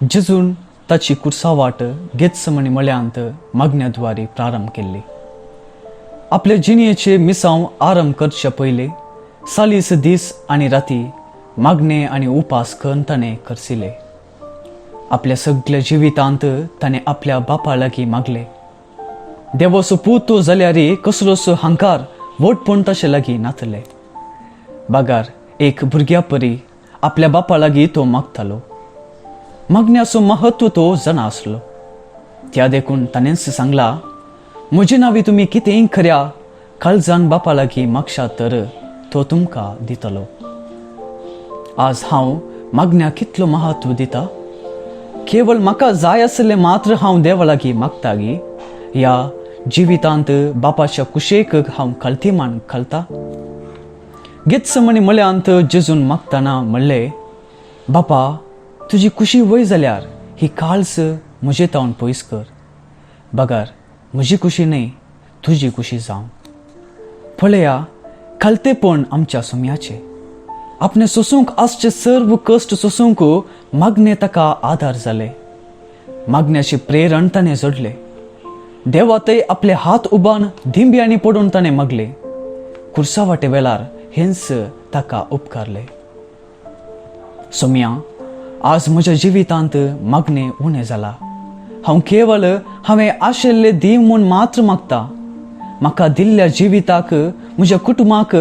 जेजून ताची कुर्सावाट गेत्समणी मळ्यांत मागण्याद्वारे प्रारंभ केल्ली. आपले जिणेचे मिसांव आरंभ करचे पयले 40 दीस आनी राती मागणे आनी उपास करून ताणें करसिले. आपल्या सगल्या जिवितांत ताणें आपल्या बापा लागीं मागले. देवाचो पूत तो जाल्यार कसलोसो हंकार व्हडपण ताचे लागीं नातले. बागार एक भुरग्या परी आपल्या बापा लागीं तो मागतालो. मागण्याचो महत्व तो जाणा आसलो. त्या देखून ताणेंच सांगला, म्हजे नांवी तुमी कितेंय खऱ्या काळजान बापा लागीं मागशात तर तो तुमकां दितलो. आज हांव मागण्याक कितलो महत्व दिता? केवळ म्हाका जाय आसलें मात्र हांव देवा लागीं मागता गी? ह्या जिवितांत बापाच्या कुशेक हांव खालती मान घालता? गेत्समणी मळ्यांत जेजून मागतना म्हणलें, बापा, तुजी खुशी वय जाल्यार ही काळस म्हजे तावन पयस कर, बगर म्हजी खुशी न्हय तुजी खुशी जावं. पळया खालतेपण आमच्या सुम्याचें. आपणे सोसूंक आसचे सर्व कश्ट सोसूंक मागणे ताका आदार जाले. मागण्याचे प्रेरण ताणें जोडले. देवा थंय आपले हात उबान दिंब्यांनी पडून ताणें मागले. कुर्सा वाटे वेळार हेंच ताका उपकारले. सोम्या, आज म्हज्या जिवितांत मागणें उणें जाला. हांव केवळ हांवें आशिल्ले दी म्हूण मात्र मागता. म्हाका दिल्ल्या जिविताक, म्हज्या कुटुंबाक,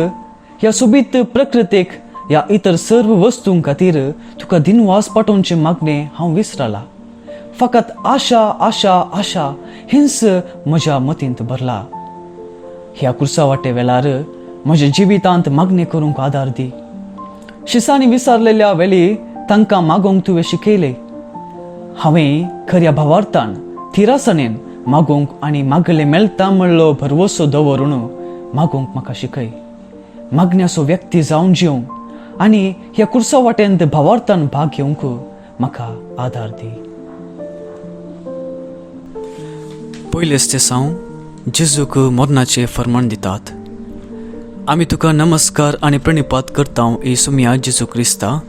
ह्या सोबीत प्रकृतीक, ह्या इतर सर्व वस्तूं खातीर तुका दिनवास पाठोवचें मागणें हांव विसरला. फकत आशा, आशा, आशा हेंच म्हज्या मतींत भरला. ह्या कुर्सा वाटे वेळार म्हज्या जिवितांत मागणें करूंक आदार दी. शिसांनी विसरलेल्या वेळी तांकां मागोवंक तुवें शिकयलें. हांवें खऱ्या भावार्थान थिरासणेन मागोवंक आनी मागलें मेळटा म्हणलो भरवसो दवरून मागोवंक म्हाका शिकय. मागण्याचो व्यक्ती जावन जिवंक आनी ह्या कुर्सा वाटेंत भावार्थान भाग घेवंक म्हाका आदार दी. पयलेच ते साव जेजूक मरणाचें फर्माण दितात. आमी तुका नमस्कार आनी प्रणिपात करता, येसुमिया जेजू क्रिस्ता,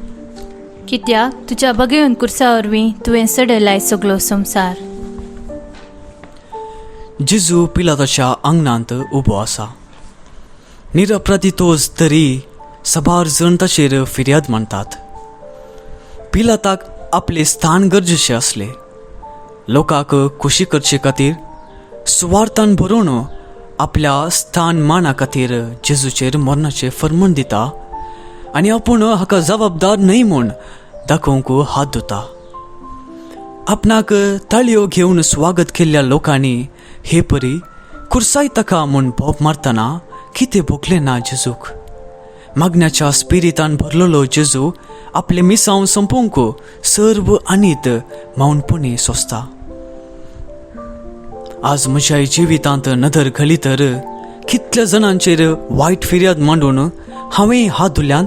कित्याक तुज्या बगेवन कुर्सा वरवीं तुवें सडयलाय सगलो संवसार. जेजू पिलाताच्या आंगणांत उबो आसा. निरपराधी तोच, तरी साबार जण ताचेर फिर्याद मांडटात. पिलाताक आपलें स्थान गरजेचें आसलें. लोकांक खोशी करचे खातीर सुवार्थान भरून आपल्या स्थान माना खातीर जेजूचेर मरणाचें फर्मण दिता आनी आपूण हाका जबाबदार न्हय म्हूण दाखोवंक हात धुता. आपणाक ताळयो घेवन स्वागत केल्ल्या लोकांनी हे परी कुर्साय ताका म्हूण बोब मारतना कितें भोगलें ना जेजूक? मागण्याच्या स्पिरितान भरलेलो जेजू आपले मिसांव संपोवंक सर्व आनीत मौनपणी सोंसता. आज म्हज्या जिवितांत नदर घाली तर कितल्या जाणांचेर वायट फिर्याद मांडून हांवें हात धुल्यात?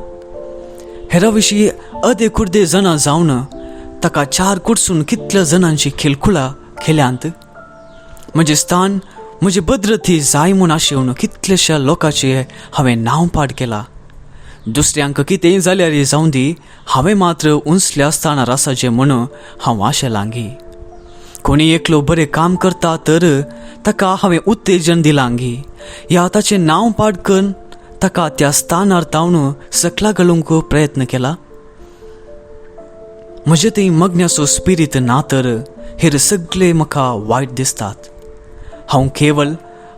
हेरा विशीं अदे कुर्दे जाणां जावन ताका चार कुडसून कितल्या जाणांची खिलखुळां केल्यांत? म्हजें स्थान, म्हजी भद्रती जाय म्हूण आशेवन कितल्याश्या लोकांचें हांवें नांव पाड केलां? दुसऱ्यांक कितेंय जाल्यार जावं दी, हांवें मात्र उंचल्या स्थानार आसाचें म्हूण हांव आशेलांगी? कोणी एकलो बरें काम करता तर ताका हांवें उत्तेजन दिलांगी, या ताचें नांव पाड करून ताका त्या स्थानार तावन सकला घालूंक प्रयत्न केला? म्हजे थंय मगण्याचो स्पिरीत ना तर हेर सगळे म्हाका वायट दिसतात. हांव केवळ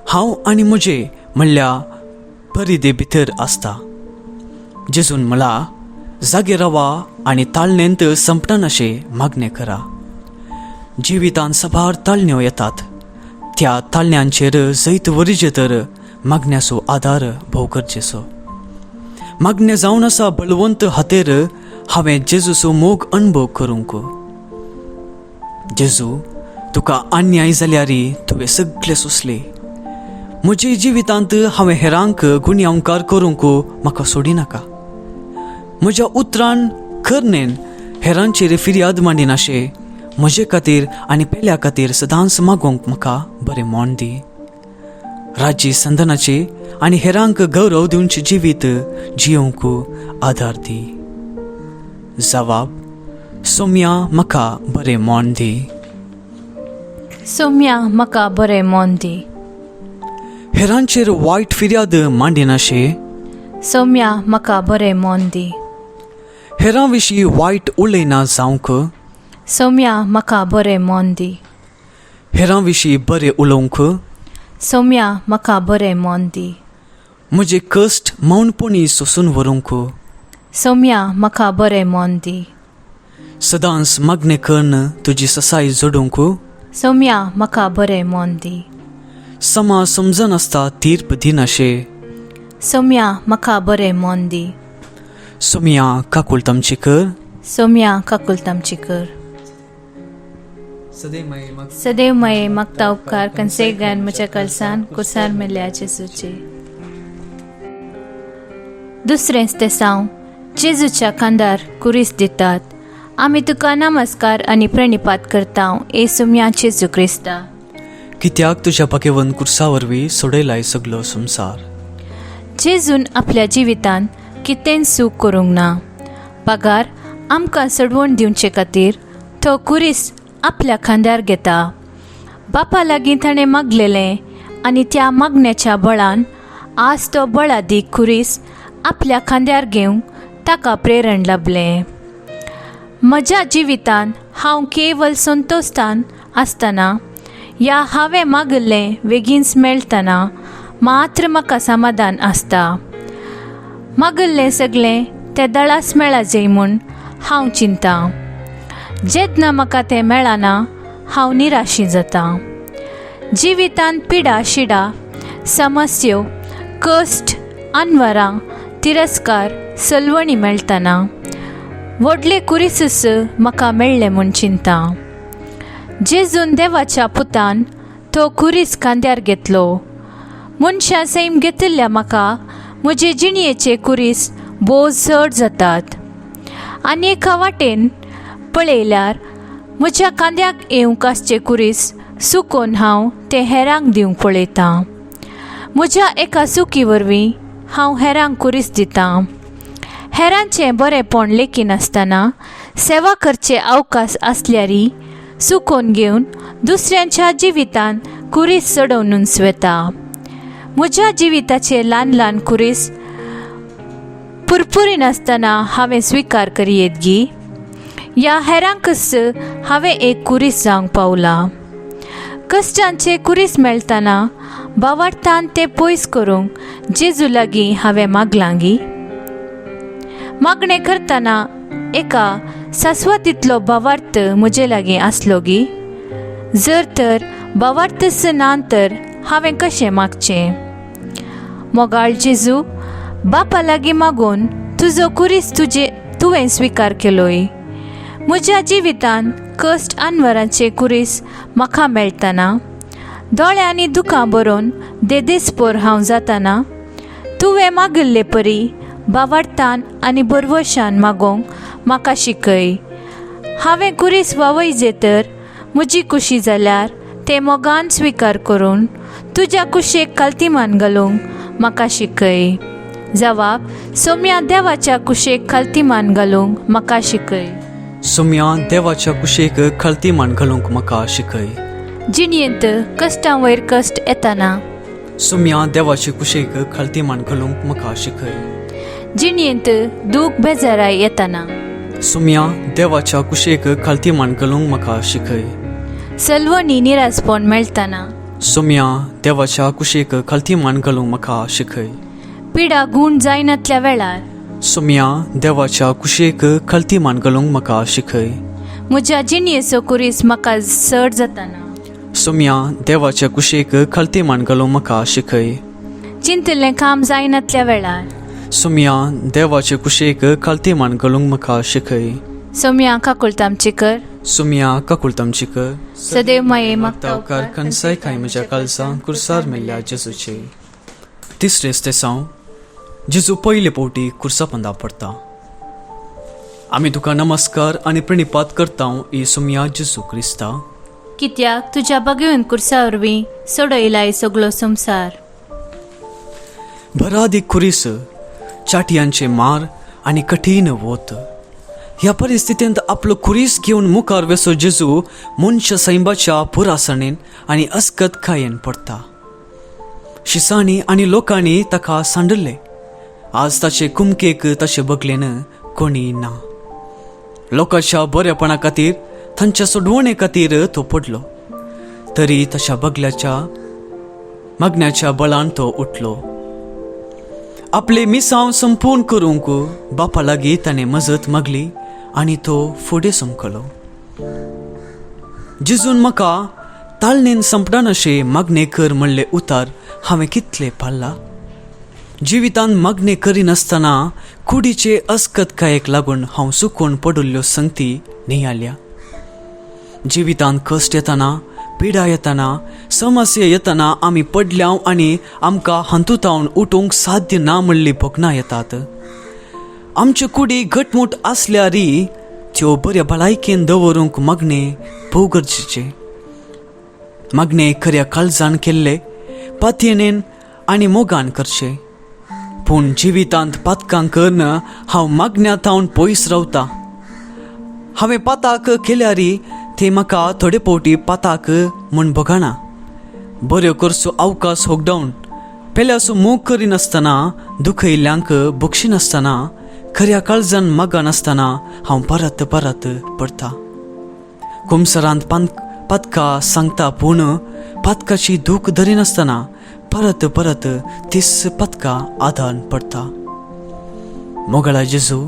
हांव आनी म्हजे म्हणल्या परिदे भितर आसता. जेजून मला, जागे रावा आनी ताळणेंत संपनाशें मागणें करा. जिवितांत साबार ताळण्यो येतात. त्या ताळण्यांचेर जैत वरिजे तर मागण्याचो आदार भोव गरजेचो. मागणें जावन आसा बळवंत हातेर हांवें जेजूचो मोग अणभव करूंक. जेजू, तुका अन्याय जाल्यार तुवें सगळें सोंसलें. म्हज्या जिवितांत हांवें हेरांक गुन्यांवकार करूंक म्हाका सोडिनाका. म्हज्या उतरान, करणेन हेरांचेर फिर्याद मांडिनाशें म्हजे खातीर आनी पेल्या खातीर सदांच मागोवंक म्हाका बरें मन दी. राज्य संदनाचे आनी हेरांक गौरव दिवचें जिवीत जियोवंक आदार दी. जवाब. सोम्या म्हाका बरें मोन दी. सोम्या म्हाका बरें मोन दी. हेरांचेर वायट फिर्याद मांडिनाशे. सोम्या म्हाका बरें मोन दी. हेरां विशीं वायट उलयना जावंक. सोम्या म्हाका बरें मोन दी. हेरां विशीं बरें उलोवंक. सोम्या म्हाका बरें मोन दी. म्हजे कश्ट मौनपणी सोसून व्हरूंक. सोम्या म्हाका बरें मोन दी. सदांच मागणें कन्न तुजी ससाय जोडूंक. सोम्या म्हाका बरें मोन दी. समा समजनासता तीर्प दिनाशे. सोम्या म्हाका बरें मोन दी. सोम्या काकुळटामची कर. सोम्या काकुळटामची कर. सदैव माये मागता उपकार कन्सेगान म्हज्या कलसान कुसार मेल्या जेजूचे. दुसरेंच तेसांव जेजूच्या खांदार कुरीस दितात. आमी तुका नमस्कार आनी प्रणिपात करता ए सोम्या जेजू क्रिस्ता. कित्याक तुज्या भागेवन कुर्सा वरवीं सोडयलाय सगलो संवसार. जेजून आपल्या जिवितांत कितेंच सूख करूंक ना, पगार आमकां सडवण दिवचे खातीर तो कुरीस आपल्या खांद्यार घेता. बापा लागीं ताणें मागलेलें आनी त्या मागण्याच्या बळान आज तो बळादीक कुरीस आपल्या खांद्यार घेवंक ताका प्रेरण लाबलें. म्हज्या जिवितांत हांव केवल संतोश्टान आसतना या हांवें मागिल्लें बेगीनच मेळटना मात्र म्हाका समाधान आसता. मागिल्लें सगळें तें दळास मेळाजे म्हूण हांव चिंता. जेन्ना म्हाका तें मेळना हांव निराशी जाता. जिवितांत पिडा शिडा, समस्यो, कश्ट, अनवरां, तिरस्कार, सलवणी मेळटना व्हडले कुरीसच म्हाका मेळ्ळें म्हूण चिंता. जेजून देवाच्या पुतान तो कुरीस खांद्यार घेतलो. मनशां सैम घेतिल्ल्या म्हाका म्हजे जिणयेचे कुरीस भोव चड जातात. आनी एका वाटेन पळयल्यार म्हज्या खांद्याक येवंक आसचे कुरीस सुकोवन हांव तें हेरांक दिवंक पळयतां. म्हज्या एका सुकी वरवीं हांव हेरांक कुरीस दितां. हेरांचें बरेंपण लेखिनासतना सेवा करचे अवकाश आसल्यारय सुकोवन घेवन दुसऱ्यांच्या जिवितांत कुरीस चडोवनूच वता. म्हज्या जिविताचे ल्हान ल्हान कुरीस पुरपुरिनासतना हांवें स्विकार करयेत गी? ह्या हेरांकच हांवें एक कुरीस जावंक पावलां. कश्टांचे कुरीस मेळटना भावार्थान तें पयस करूंक जेजू लागीं हांवें मागलां गी? मागणें करतना एका सासवातींतलो भावार्थ म्हजे लागीं आसलो गी? जर तर भावार्थच ना तर हांवें कशें मागचें? मोगाळ जेजू, बापा लागीं मागून तुजो कुरीस तुजे तुवें स्विकार केलोय. म्हज्या जिवितांत कश्ट अनवरांचे कुरीस म्हाका मेळटना, दोळ्यांनी दुकां बरोवन देदेस्पोर हांव जातना तुवें मागिल्ले परी भावार्थान आनी बरवशान मागोवंक म्हाका शिकय. हांवें कुरीस वावयजे तर म्हजी कुशी जाल्यार तें मोगान स्विकार करून तुज्या कुशेक खालतीमान घालूंक म्हाका शिकय. जवाब, सोम्या देवाच्या कुशेक खालतीमान घालूंक म्हाका शिकय. सोम्या देवाच्या कुशेक खालतीमान घालूंक म्हाका शिकय. जिणयेंत कश्टां वयर कश्ट येतना सोम्या देवाचे कुशेक खालतीमान घालूंक म्हाका शिकय. जिणयेंत दूख बेजाराय येतना सोम्या देवाच्या कुशेक खालतीमान घालूंक म्हाका शिकय. सलवणी निरासपण मेळटना सोम्या देवाच्या कुशेक खालतीमान घालूंक म्हाका शिकय. पिडा गूण जायनातल्या वेळार सोम्या देवाच्या कुशेक खालतीमान घालूंक म्हाका शिकय. म्हज्या जिणयेचो कुरीस म्हाका चड जातना सोम्या देवाच्या कुशेक खालतीमान घालूंक म्हाका शिकय. चिंतिल्लें काम जायनातल्या वेळार सोम्या देवाचे कुशेक खालतीमान घालूंक म्हाका शिकय. सोम्या काकुळटामची कर. सोम्या काकुळटामची कर. सदैव माये मागता उपकार खंयसाय खाय म्हज्या कालसा कुर्सार मेल्ल्या जेजूचे. तिसरेच तेसांव जेजू पयले पावटी कुर्सा पंदा पडटा. आमी तुका नमस्कार आनी प्रणिपात करता ए सोम्या जेजू क्रिस्ता, कित्याक तुज्या बगेवन कुर्सा वरवीं सोडयलाय सगलो संवसार. भरादी खुरीस, चाटयांचे मार आनी कठीण वोत ह्या परिस्थितींत आपलो खुरीस घेवन मुखार वेसो जेजू मनशा सैंबाच्या पुरासणेन आनी अस्कतकायेन पडटा. शिसांनी आनी लोकांनी ताका सांडले. आज ताचे कुमकेक ताचे बगलेन कोणी ना. लोकांच्या बरेपणा खातीर, तांच्या सोडवणे खातीर तो पडलो, तरी ताच्या बगल्याच्या मागण्याच्या बळान तो उठलो. आपले मिसांव संपूर्ण करूंक बापा लागीं ताणें मजत मागली आनी तो फुडें समकलो. जेजून म्हाका ताळणेन संपणानशें मागणें कर म्हणलें उतार हांवें कितलें पाळ्ळां? जिवितांत मागणें करिनासतना कुडीचे अस्कतकायेक लागून हांव सुकून पडिल्ल्यो संगती नियाळ्या. जिवितांत कश्ट येतना, पिडा येतना, समस्या येतना आमी पडल्याव आनी आमकां हातूंतावन उठूंक साध्य ना म्हणली भोगणां येतात. आमच्यो कुडी घटमूट आसल्यारय त्यो बऱ्या भलायकेन दवरूंक मागणें भोव गरजेचें. मागणें खऱ्या काळजान केल्लें, पातयेन आनी मोगान करचें. पूण जिवितांत पातकां करून हांव मागण्या थावन पयस रावता. हांवें पाताक केल्यारय ते म्हाका थोडे फावटी पाताक म्हूण भोगना. बऱ्यो करचो अवकाश होगडावन, पेल्याचो मोग करिनासतना, दुखयल्ल्यांक बक्षिनासतना, खऱ्या काळजान मागनासतना हांव परत परत पडटा. कुमसरांत पातका सांगता, पूण पातकाची दूख धरिनासतना परत परत तीस पातका आदान पडटा. मोगाळा जेजू,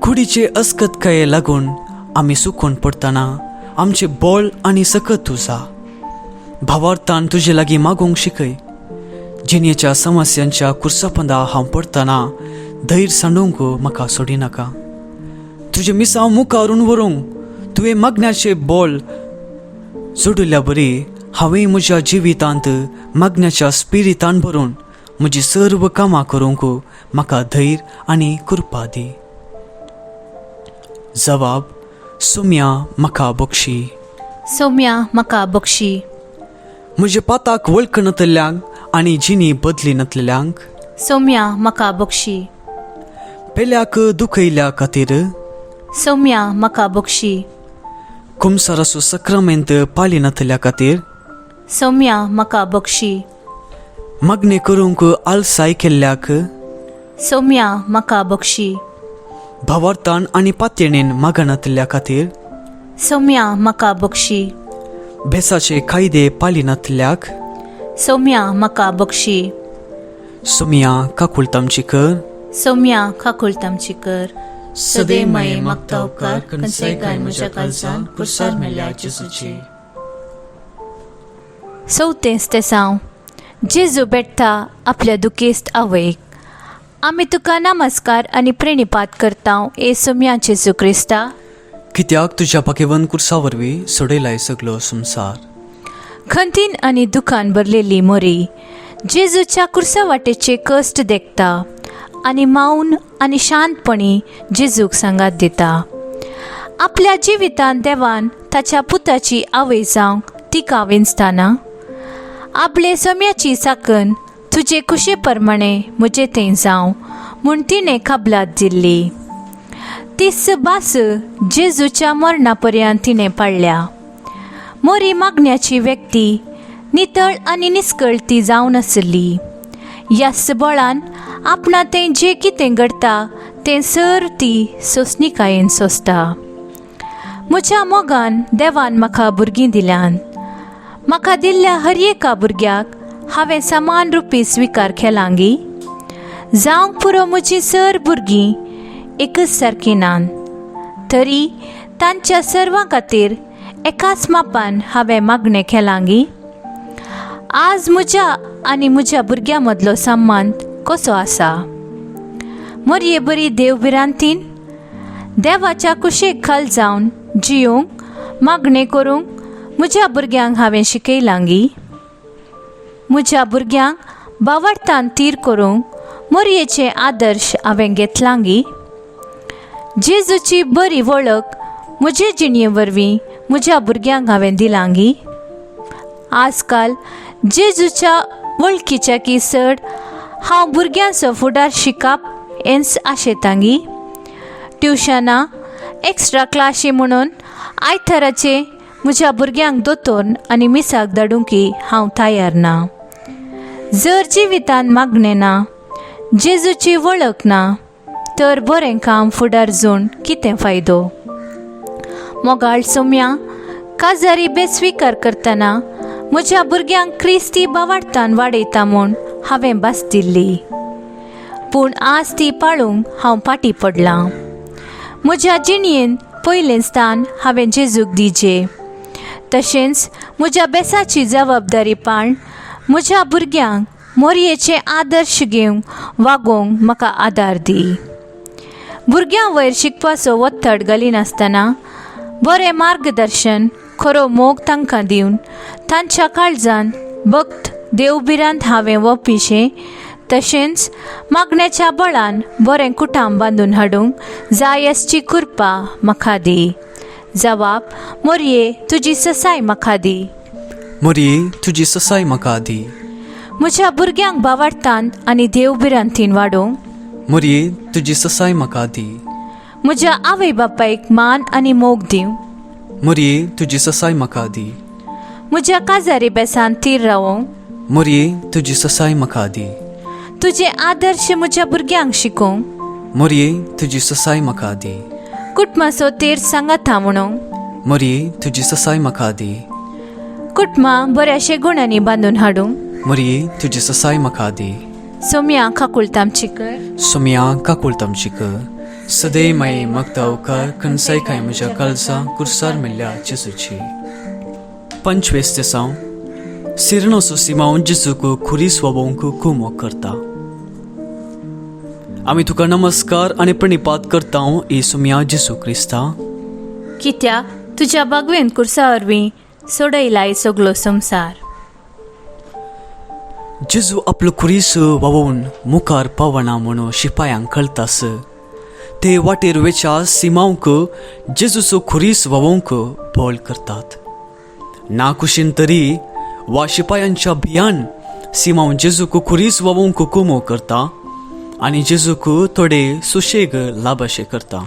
कुडीचे अस्कतकाये लागून आमी सुकून पडटना आमचें बळ आनी सकत तुजा. भावार्थान तुजे लागीं मागूंक शिकय. जिणेच्या समस्यांच्या कुर्सापंदा हांव पडटना धैर्य सांडूंक म्हाका सोडिनाका. तुजें मिसांव मुखारून व्हरूंक तुवें मागण्याचें बळ जोडिल्ल्या बरी हांवें म्हज्या जिवितांत मागण्याच्या स्पिरितान भरून म्हजी सर्व कामां करूंक म्हाका धैर्य आनी कृपा दी. जवाब सोम्या म्हाका बक्षी. सोम्या म्हाका बक्षी. म्हज्या पाताक वळखनातल्ल्यांक आनी जिणी बदली नातलेल्यांक सोम्या म्हाका बक्षी. पेल्याक दुखयल्या खातीर सोम्या म्हाका बक्षी. कुमसाराचो सक्रामेंत पाळी नातल्या खातीर सोम्या म्हाका बक्षी. मागणें करूंक आलसाय केल्ल्याक सोम्या म्हाका बक्षी. भावार्थान आनी पातयेणेन मागनातल्या खातीर सोम्या म्हाका बक्षी. भेसाचे कायदे पाळिनातल्याक सोम्या म्हाका बक्षी. सोम्या काकुळतामची कर. सोम्या काकुळतामची कर. सदैमये मागता उपकार खंयच्याय काय म्हज्या काळजान कुर्सार मेल्या जेजूची. चवथें स्तेसांव. जेजू भेटता आपल्या दुखेस्त आवयक. आमी तुका नमस्कार आनी प्रणिपात करता ए सोम्या जेजू क्रिस्ता, कित्याक तुज्या भाग्यवंत कुर्सा वरवीं सोडयलाय सगलो संवसार. खंतीन आनी दुखान भरलेली मोरी जेजूच्या कुर्सा वाटेचे कश्ट देखता आनी मावन आनी शांतपणी जेजूक सांगात दिता. आपल्या जिवितांत देवान ताच्या पुताची आवय जावंक तिका विंचताना आपले सोम्याची साकन तुजे कुशे प्रमाणे म्हजे थंय जावं म्हूण तिणें कबलात दिल्ली. तीस भास जेजूच्या मरणा पर्यंत तिणें पाळ्ळ्या. मोरी मागण्याची व्यक्ती नितळ आनी निस्कळती जावन आसली. ह्याच बळान आपणा तें जें कितें घडटा तें सर ती सोंसणिकायेन सोंसता. म्हज्या मोगान देवान म्हाका भुरगीं दिल्यान. म्हाका दिल्ल्या हर एका भुरग्याक हांवें समान रुपी स्विकार केलांगी? जावंक पुरो म्हजीं सर भुरगीं एकच सारकीं नान, तरी तांच्या सर्वां खातीर एकाच मापान हांवें मागणें केलांगी? आज म्हज्या आनी म्हज्या भुरग्यां मदलो संबंद कसो आसा? मोरये बरी देव भिरांतीन देवाच्या कुशेक खाल जावन जियोंक मागणें करूंक म्हज्या भुरग्यांक हांवें शिकयलांगी? म्हज्या भुरग्यांक बावडतान तीर करूंक मोरयेचे आदर्श हांवें घेतलांगी? जेजूची बरी वळख म्हजे जिणये वरवीं म्हज्या भुरग्यांक हांवें दिलांगी? आजकाल जेजूच्या वळखीच्या की चड हांव भुरग्यांचो फुडार शिकप हेंच आशेतांगी? ट्युशनां, एक्स्ट्रा क्लाशी म्हणून आयताराचे म्हज्या भुरग्यांक दोतोर आनी मिसाक धाडूंकी हांव तयार ना. जर जिवितान मागणें ना, जेजूची वळख ना, तर बरें काम फुडार जून कितें फायदो? मोगाळ सोम्या, काजारी बेस स्विकार करतना म्हज्या भुरग्यांक क्रिस्ती बावाडतान वाडयता म्हूण हांवें भास दिल्ली, पूण आज ती पाळूंक हांव फाटीं पडलां. म्हज्या जिणयेन पयलें स्थान हांवें जेजूक दिजे, तशेंच म्हज्या बेसाची जबाबदारी पाळन म्हज्या भुरग्यांक मोरयेचे आदर्श घेवंक वागोवंक म्हाका आदार दी. भुरग्यां वयर शिकपाचो ओत्तड घालिनासतना बरें मार्गदर्शन, खरो मोग तांकां दिवन तांच्या काळजान भक्त देवभिरांत हांवें वपिशें, तशेंच मागण्याच्या बळान बरें कुटाम बांदून हाडूंक जाय आसची कृपा म्हाका दी. जवाब, मोरये तुजी ससाय म्हाका दी. मोरये तुजी ससाय म्हाका दी. म्हज्या भुरग्यांक बावाडतान आनी देवभिरांतीन वाडोवंक मोरये तुजी ससाय म्हाका दी. म्हज्या आवय बापायक मान आनी मोग दिवंक मोरये तुजी ससाय म्हाका दी. म्हज्या काजारी बेसान थीर रावोवंक मोरये तुजी ससाय म्हाका दी. तुजे आदर्श म्हज्या भुरग्यांक शिकोवंक मोरये तुजी ससाय म्हाका दी. कुटुंबाचो तेर सांगाता म्हणूंक मोरये तुजी ससाय म्हाका दी. कुटुंबां बऱ्याशे गुणांनी बांदून हाडूंक मोरये तुजी ससाय म्हाका दी. सोम्या काकुळतामची कर. सोमया काकुळतामची कर. सदैव माई मगता खंयसाय काय म्हज्या काळजा कुर्सार मेल्ल्या जेजूची. 25 दिसांव सिरनोसो सिमांव जेजूक खुरीस वाबोवंक कुमोक करता. आमी तुका नमस्कार आनी प्रणिपात करता ए सोमया जेजू क्रिस्ता, कित्याक तुज्या बागवेन कुर्सा वरवीं सोडयलाय सगलो संवसार. जेजू आपलो खुरीस वावोवन मुखार पावना म्हणून शिपायांक कळटास ते वाटेर वेच्या सिमांवक जेजूचो खुरीस वावोवंक बळ करतात. ना कुशीन तरी वा शिपायांच्या भियान सिमांव जेजूक खुरीस वावोवंक कुमो करता आनी जेजूक थोडे सुशेग लाभाशे करता.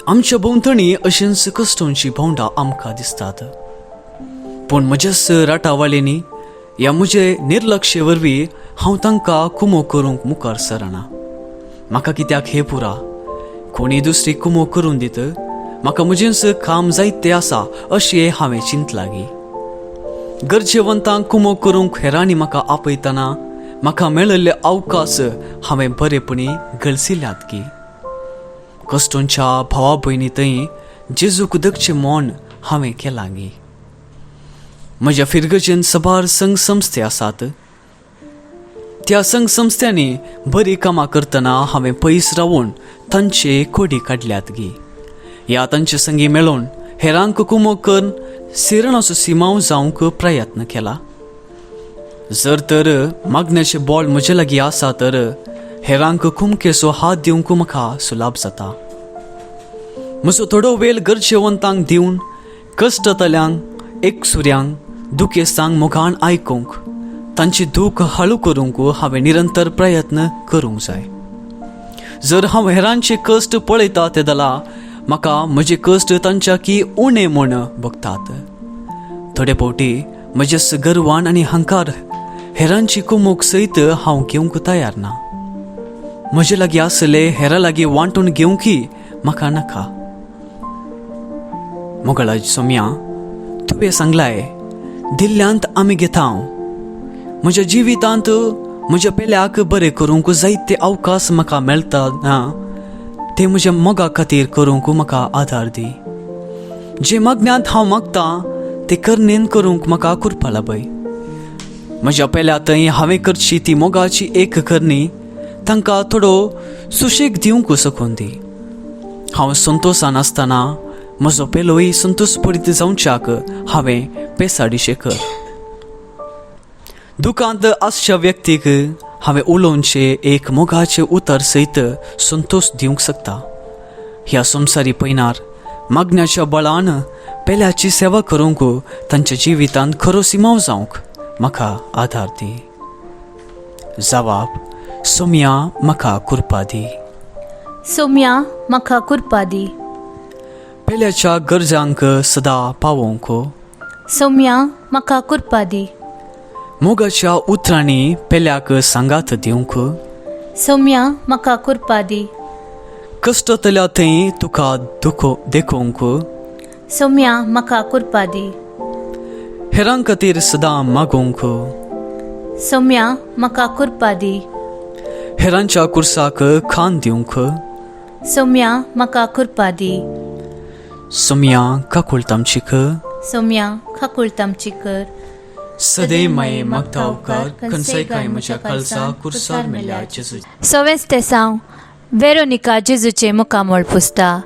आमच्या भोंवतणी अशेंच कश्टोंची भोंवडां आमकां दिसतात, पूण म्हज्याच राटावाल्यांनी ह्या म्हजे निर्लक्षे वरवीं हांव तांकां कुमो करूंक मुखार सरना. म्हाका कित्याक हें पुरा, कोणी दुसरी कुमो करून दित, म्हाका म्हजेंच काम जायतें आसा अशें हांवें चिंतलागी. गरजेवंतांक कुमो करूंक हेरांनी म्हाका आपयतना म्हाका मेळिल्ले अवकाश हांवें बरेपणी गळसिल्यात की कश्टोंच्या भावा भयणी थंय जेजूक दगचें मन हांवें केलां गी. म्हज्या फिरगजेन सबार संघ संस्थे आसात, त्या संघ संस्थ्यांनी बरीं कामां करतना हांवें पयस रावून तांचे कोडी काडल्यात गी. ह्या तांचे संगी मेळून हेरांक कुमो करून सिरणाचो सिमांव जावंक प्रयत्न केला. जर तर मागण्याचें बोल म्हजे लागीं आसा तर हेरांक कुमकेचो हात दिवंक म्हाका सुलाभ जाता. म्हजो थोडो वेळ गरजेवंतांक दिवन कश्टतल्यांक, एकसुऱ्यांक, दुखेस्तांक मोगान आयकूंक, तांची दूख हाळू करूंक हांवें निरंतर प्रयत्न करूंक जाय. जर हांव हेरांचे कश्ट पळयता ते दला म्हाका म्हजे कश्ट तांच्या की उणें म्हूण बगतात. थोडे फावटी म्हजे गर्वान आनी हंकार हेरांची कुमोक सयत हांव घेवंक तयार ना. म्हजे लागीं आसले हेरां लागीं वांटून घेवंकी म्हाका नाका. मोगळा सोम्या, तुवें सांगलाय दिल्ल्यांत आमी घेता. म्हज्या जिवितांत म्हज्या पेल्याक बरें करूंक जायते अवकाश म्हाका मेळटा ना, ते म्हज्या मोगा खातीर करूंक म्हाका आदार दी. जे मागण्यांत हांव मागतां ते करणेन करूंक म्हाका कृपा लाभय. म्हज्या पेल्या थंय हांवें करची ती मोगाची एक करणी तांकां थोडो सुशेग दिवंक सकून दी. हांव संतोशान आसतना म्हजो पेलोय संतोश परीत जावच्याक हांवें पेसाडीशें कर. दुकांत आसच्या व्यक्तीक हांवें उलोवचें एक मोगाचें उतर सयत संतोश दिवंक शकता. ह्या संवसारी पयनार मागण्याच्या बळान पेल्याची सेवा करूंक तांच्या जिवितांत खरो सिमांव जावंक म्हाका आदार दी. जवाब, सोम्या म्हाका कृपा दी. सोम्या म्हाका कुरपा दी. पेल्याच्या गरजांक सदां पावोवंक. सोम्या म्हाका कुरपा दी. मोगाच्या उतरांनी पेल्याक सांगात दिवंक. सोम्या म्हाका कुरपा दी. कश्टतल्या थंय तुका दुखो देखोवंक. सोम्या म्हाका कुरपा दी. हेरां खातीर सदां मागोवंक. सोम्या म्हाका कुरपा दी. हेरांच्या कुर्साक खान दिवंक. सोम्या म्हाका कुरपा दी. सोम्या काकुळट आमची कर. सोम्या काकुळट आमची कर. सदैव माये मागता उपकार खंयचेय काय म्हज्या काळजा कुर्सार मेल्या जेजू. सवेंच तेसांव वेरोनिका जेजूचें मुखामळ पुसता.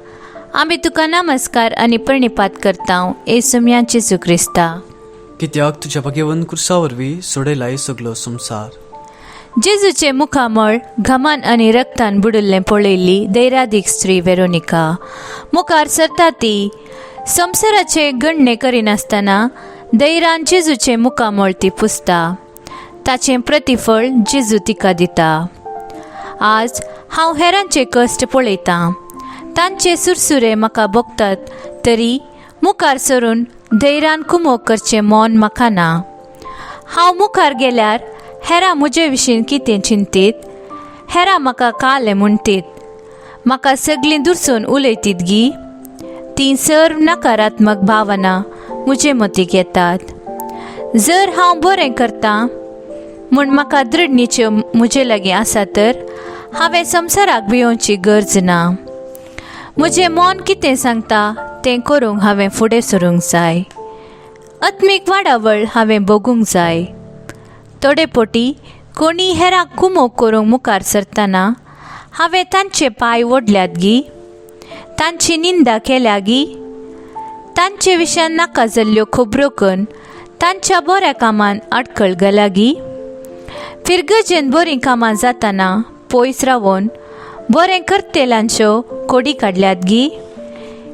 आमी तुका नमस्कार आनी प्रणिपात करता ए सोम्या जेजू क्रिस्ता, कित्याक तुज्या भाग्यवंत कुर्सा वरवीं सोडयलाय सगलो संवसार. जेजूचें मुखामळ घामान आनी रक्तान बुडिल्लें पळयल्ली दैरादीक स्त्री वेरोनिका मुखार सरता. ती संवसाराचें गणणें करिनासतना दैरान जेजूचें मुखामळ ती पुसता. ताचें प्रतिफळ जेजू तिका दिता. आज हांव हेरांचे कश्ट पळयतां, तांचे सुरसुरे म्हाका भोगतात, तरी मुखार सरून धैर्यान कुमोक करचें मन म्हाका ना. हांव मुखार गेल्यार हेरां म्हजे विशीं कितें चिंतीत, हेरां म्हाका कालें म्हणटीत, म्हाका सगळीं दुरसून उलयतीत गी. तीं सर्व नकारात्मक भावना म्हजे मतीक येतात. जर हांव बरें करतां म्हूण म्हाका दृढ म्हजे लागीं आसा तर हांवें संवसाराक भियोवची गरज ना. म्हजें मन कितें सांगता तें करूंक हांवें फुडें सरूंक जाय. आत्मीक वाडावळ हांवें भोगूंक जाय. थोडे पोटी कोणी हेरांक कुमोक करूंक मुखार सरतना हांवें तांचे पांय ओडल्यात गी, तांची निंदा केल्या गी, तांचे विशयान नाका जाल्ल्यो खबरो करून तांच्या बऱ्या कामान आडखळ घाल्या गी. फिरगजेन बरीं कामां जातना पयस रावन बरें करतेल्यांच्यो कोडी काडल्यात गी.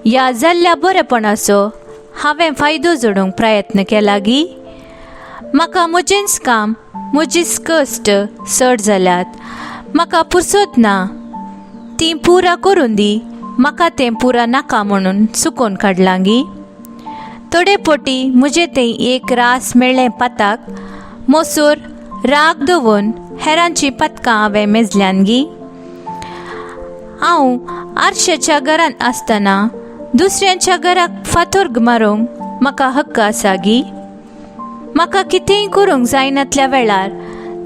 ह्या जाल्ल्या बरेपणाचो हांवें फायदो जोडूंक प्रयत्न केला गी. म्हाका म्हजेंच काम, म्हजीच कश्ट चड जाल्यात, म्हाका पुरसत ना, तीं पुरा करून दी, म्हाका तें पुरा नाका म्हणून चुकोवन काडलां गी. थोडे पोटी म्हजें तें एक रास मेळ्ळें पाताक मोसोर राग दवरून हेरांचीं पातकां हांवें मेजल्यान गी. हांव आरशाच्या घरांत आसतना दुसऱ्यांच्या घराक फातोर मारूंक म्हाका हक्क आसा गी. म्हाका कितेंय करूंक जायनातल्या वेळार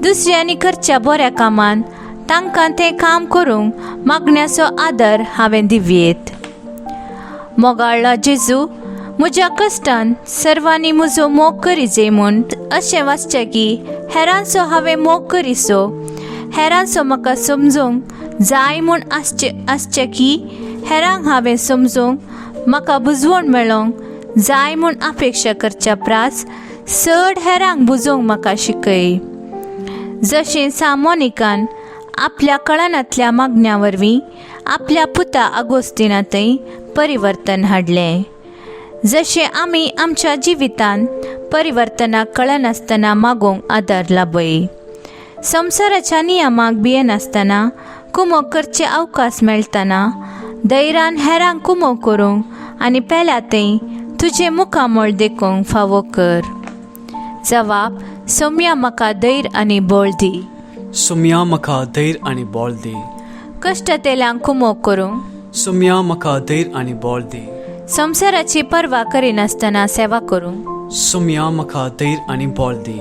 दुसऱ्यांनी करच्या बऱ्या कामान तांकां तें काम करूंक मागण्याचो आदर हांवें दिवयेत. मोगाळ्ळा जेजू, म्हज्या कश्टान सर्वांनी म्हजो मोग करिजे म्हूण अशें वाचचें की हेरांचो हांवें मोग करिसो, हेरांचो म्हाका समजूंक जाय म्हूण आसचें आसचें की हेरांक हांवें समजूंक म्हाका बुजवण मेळोंक जाय म्हूण अपेक्षा करच्या प्रास चड हेरांक बुजोवंक म्हाका शिकय. जशें सामोनिकान आपल्या कळनांतल्या मागण्या वरवीं आपल्या पुता आगोस्तिनांतय परिवर्तन हाडलें, जशें आमी आमच्या जिवितांत परिवर्तनाक कळनासतना मागोवंक आदार लाभय. संवसाराच्या नियमाक भियेनासतना कुमोक करचे अवकाश मेळटना धैर्यान हेरांक कुमोक करूंक आनी पेल्या थंय तुजें मुखामळ देखूंक फावो कर. जवाब सोम्या म्हाका धैर्य आनी बळ दी. सोम्या म्हाका धैर्य आनी बळ दी. कश्टतेल्यांक कुमोक करूंक. सोम्या म्हाका धैर्य आनी बळ दी. संवसाराची पर्वा करिनासतना सेवा करूंक. सोम्या म्हाका धैर्य आनी बळ दी.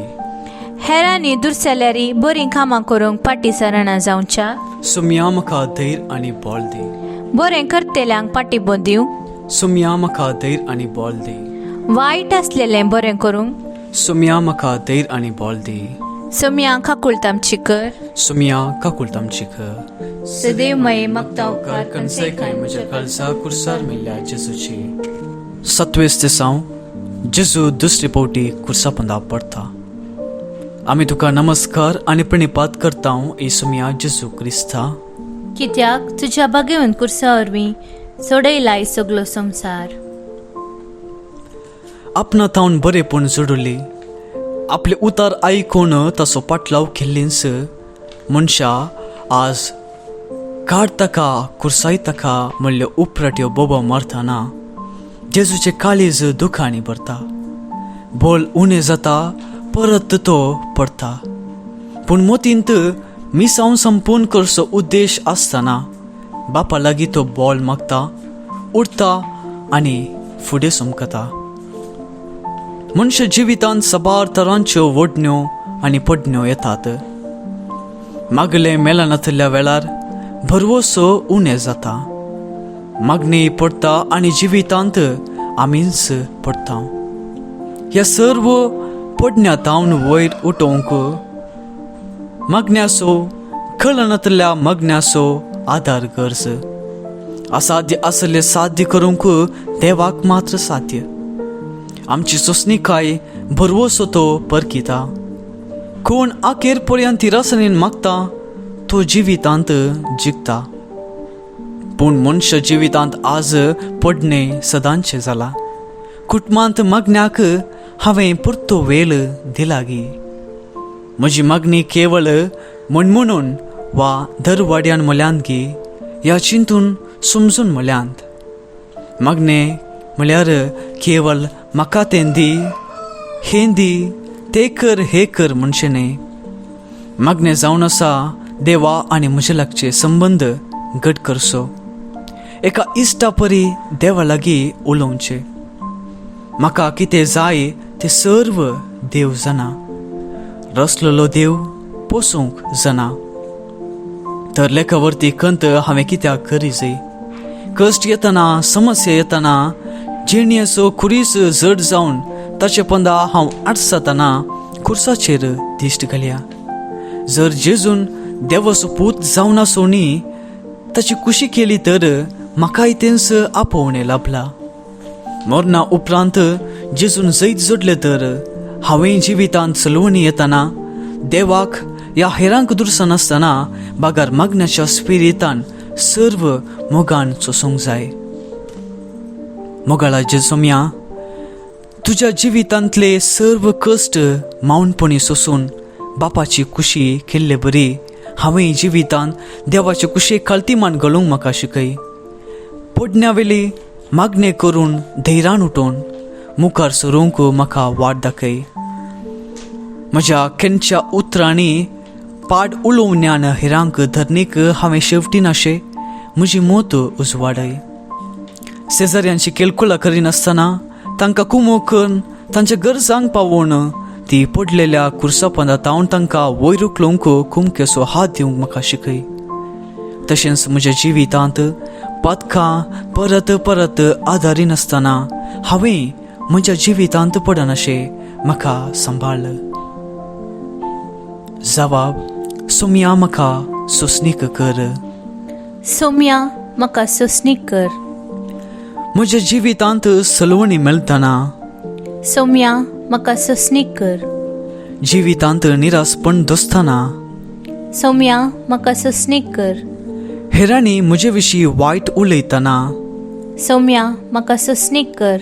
हेरांनी दुरसल्यारी बरीं कामां करूंक फाटीं सरना जावच्या. सोम्या म्हाका धैर्य आनी बळ दी. बरें करतेल्यांक पाठिंबो दिवंक. सोम्या म्हाका धैर्य आनी बळ दी. वायट आसलेलें बरें करूंक. सोम्या म्हाका धैर्य आनी बळ दी. सोम्या काकुळट आमची कर. सोम्या काकुळट आमची कर. सदैव मये मागता उपकार खंयचेय काय म्हज्या काळजा कुर्सार मेल्ल्या जेजूची. सत्वेस दिसांव जेजू दुसरे पावटी कुर्सा पंदा पडता. आमी तुका नमस्कार आनी प्रणिपात करता ए सोम्या जेजू क्रिस्ता, कित्याक तुज्या भाग्यवंत कुर्सा वरवीं सोडयलाय सगलो संवसार. आपणा तावन बरेपण जोडली आपले उतार आयकून ताचो पाटलाव केल्लींच मनशां आज काड ताका कुर्साय ताका म्हणल्यो उपराट्यो बोबो मारतना जेजूचें काळीज दुखांनी भरता. बोल उणें जाता, परत तो पडटा. पूण मोतींत मिसांव संपूर्ण करचो उद्देश आसतना बापा लागीं तो बॉल मागता, उडता आनी फुडें समकता. मनशा जिवितांत साबार तरांच्यो वडण्यो आनी पडण्यो येतात. मागलें मेळनातल्या वेळार भरवसो उणें जाता, मागणी पडटा आनी जिवितांत आमीच पडटा. ह्या सर्व पडण्या तावन वयर उठोवंक मागण्याचो कळनातल्या मागण्याचो आदार गरज. असाध्य आसलें साध्य करूंक देवाक मात्र साध्य. आमची सोंसणीकाय भरवसो तो परखिता. कोण आखेर पर्यंत तिरासणेन मागता तो जिवितांत जिखता. पूण मनशा जिवितांत आज पडणें सदांचें जालां. कुटुंबांत मागण्याक हांवें पुरतो वेळ दिला गी? म्हजी मागणी केवळ म्हणमणून वा दरवाड्यान म्हळ्यांत गी ह्या चिंतून समजून म्हळ्यांत? मागणें म्हळ्यार केवळ म्हाका तें दी, हें दी, तें कर, हें कर म्हणचें न्हय. मागणें जावन आसा देवा आनी म्हजे लागचे संबंद घट करचो, एका इश्टा परी देवा लागीं उलोवचें. म्हाका कितें जाय तें सर्व देव जाणा, रसलेलो देव पोसूंक जाणा. तर लेखावरती खंत हांवें कित्याक करी जाय? कश्ट येतना, समस्या येतना, जिणेचो खुरीस जड जावन ताचे पंदा हांव आडसातना खुर्साचेर दिश्ट घालया. जर जेजून देवाचो पूत जावन आसूनय ताची कुशी केली तर म्हाकाय तेंच आपोवणें लाभलां. मरणा उपरांत जेजून जैत जोडलें तर हांवें जिवितांत चलोवणी येतना देवाक ह्या हेरांक दुरसनासतना बागार मागण्याच्या स्पिरितान सर्व मोगान सोसूंक जाय. मोगाळा जेजोम्या, तुज्या जिवितांतले सर्व कश्ट मावनपणी सोसून बापाची कुशी केल्ले बरी हांवें जिवितांत देवाचे कुशेक खालती मान घालूंक म्हाका शिकय. पडण्या वेळी मागणें करून धैर्यान उठोवन मुखार सरूंक म्हाका वाट दाखय. म्हज्या केन्च्या उतरांनी पाड उलोवण्यान हेरांक धरणीक हांवें शेवटी नाशें म्हजी मोत उजवाडय. शेजाऱ्यांची केलकुलां करिनासतना तांकां कुमो करून तांच्या गरजांक पावोवन ती पडलेल्या कुर्सापंदा तावन तांकां वयर उखलूंक कुमकेचो हात दिवंक म्हाका शिकय. तशेंच म्हज्या जिवितांत पातकां परत परत आदारिनासतना हांवें म्हज्या जिवितांत पडनाशें म्हाका सांबाळ. जवाब, सोमया म्हाका सोंसणीक कर. सोम्या म्हाका सोंसणीक कर. म्हज्या जिवितांत सलवणी मेळटना सोम्या म्हाका सोंसणीक कर. जिवितांत निरासपण दोसतना सोम्या म्हाका सोंसणीक कर. हेरांनी म्हजे विशीं वायट उलयतना सोम्या म्हाका सोंसणीक कर.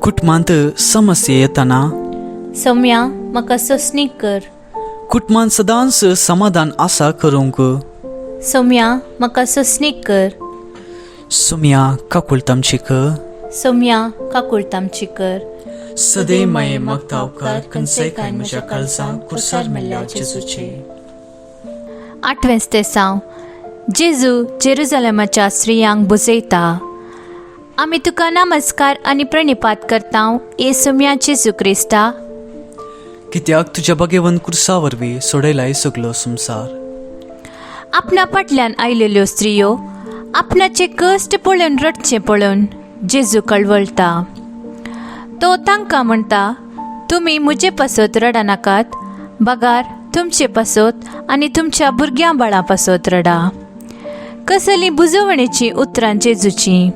कुटुंबांत समस्या येतना सोम्या म्हाका सोंसणीक कर. कुटुंबांत सदांच समाधान आसा करूंक सोम्या म्हाका सोंसणीक कर. सोम्या काकुळट आमची कर. सोम्या काकुळट आमची कर. सदैव माये मागता उपकार खंयचेय काय म्हज्या काळजांक कुर्सार मेल्ल्या जेजूचे. आठवें स्तेसांव. जेजू जेरुजलेमाच्या स्त्रियांक बुजयता. आमी तुका नमस्कार आनी प्रणिपात करता ये सोम्या जेजू क्रिस्ता, कित्याक तुज्या भागेवन कुर्सा वरवीं सोडयलाय सगलो संवसार. आपणा फाटल्यान आयलेल्यो स्त्रियो आपणाचे कश्ट पळोवन रडचें पळोवन जेजू कळवळटा. तो तांकां म्हणटा, तुमी म्हजे पासत रडनाकात, बगार तुमचे पासत आनी तुमच्या भुरग्यां बाळां पासत रडा. कसली बुजवणेचीं उतरां जेजूचीं!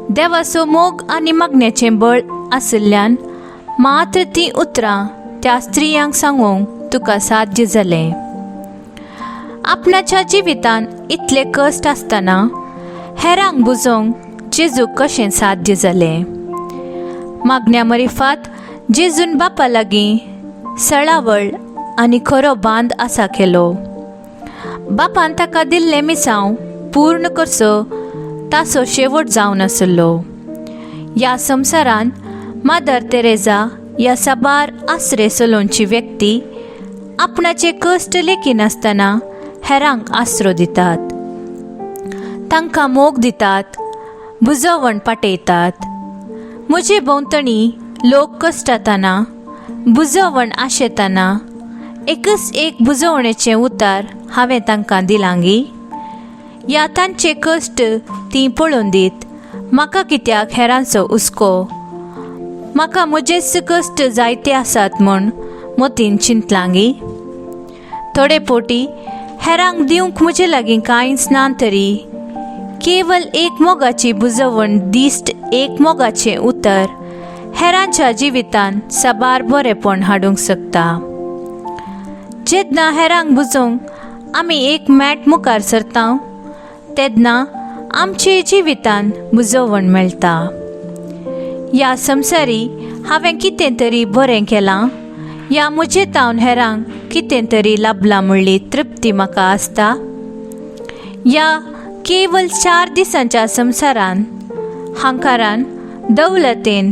देवाचो मोग आनी मागण्याचें बळ आशिल्ल्यान मात्र तीं उतरां त्या स्त्रियांक सांगूंक तुका साध्य जालें. आपणाच्या जिवितांत इतले कश्ट आसतना हेरांक बुजोवंक जेजूक कशें साध्य जालें? मागण्या मरिफात जेजून बापा लागीं सळावळ आनी खरो बांद आसा केलो. बापान ताका दिल्लें मिसांव पूर्ण करचो ताचो शेवट जावन आसलो. ह्या संवसारांत मादर तेरेजा ह्या साबार आसरे चलोवची व्यक्ती आपणाचे कश्ट लेखिनासतना हेरांक आसरो दितात, तांकां मोग दितात, बुजवण पाटयतात. म्हजे भोंवतणी लोक कश्टातना, बुजवण आशेतना एकच एक बुजवणेचें उतार हांवें तांकां दिलांगी? या तांचे कश्ट तीं पळोवन दीत म्हाका कित्याक हेरांचो हुस्को, म्हाका म्हजेच कश्ट जायते आसात म्हूण मतीन चिंतलांगी? थोडे पोटी हेरांक दिवंक म्हजे लागीं कांयच ना तरी केवल एक मोगाची बुजवण दिश्ट, एक मोगाचें उतर हेरांच्या जिवितांत साबार बरेपण हाडूंक शकता. जेन्ना हेरांक बुजोवंक आमी एक मॅट मुखार सरता तेन्ना आमचे जिवितांत बुजवण मेळटा. ह्या संवसारी हांवें कितें तरी बरें केलां या म्हजे तावन हेरांक कितें तरी लाबलां म्हणली तृप्ती म्हाका आसता. ह्या केवल 4 दिसांच्या संवसारान हांकारान दौलतेन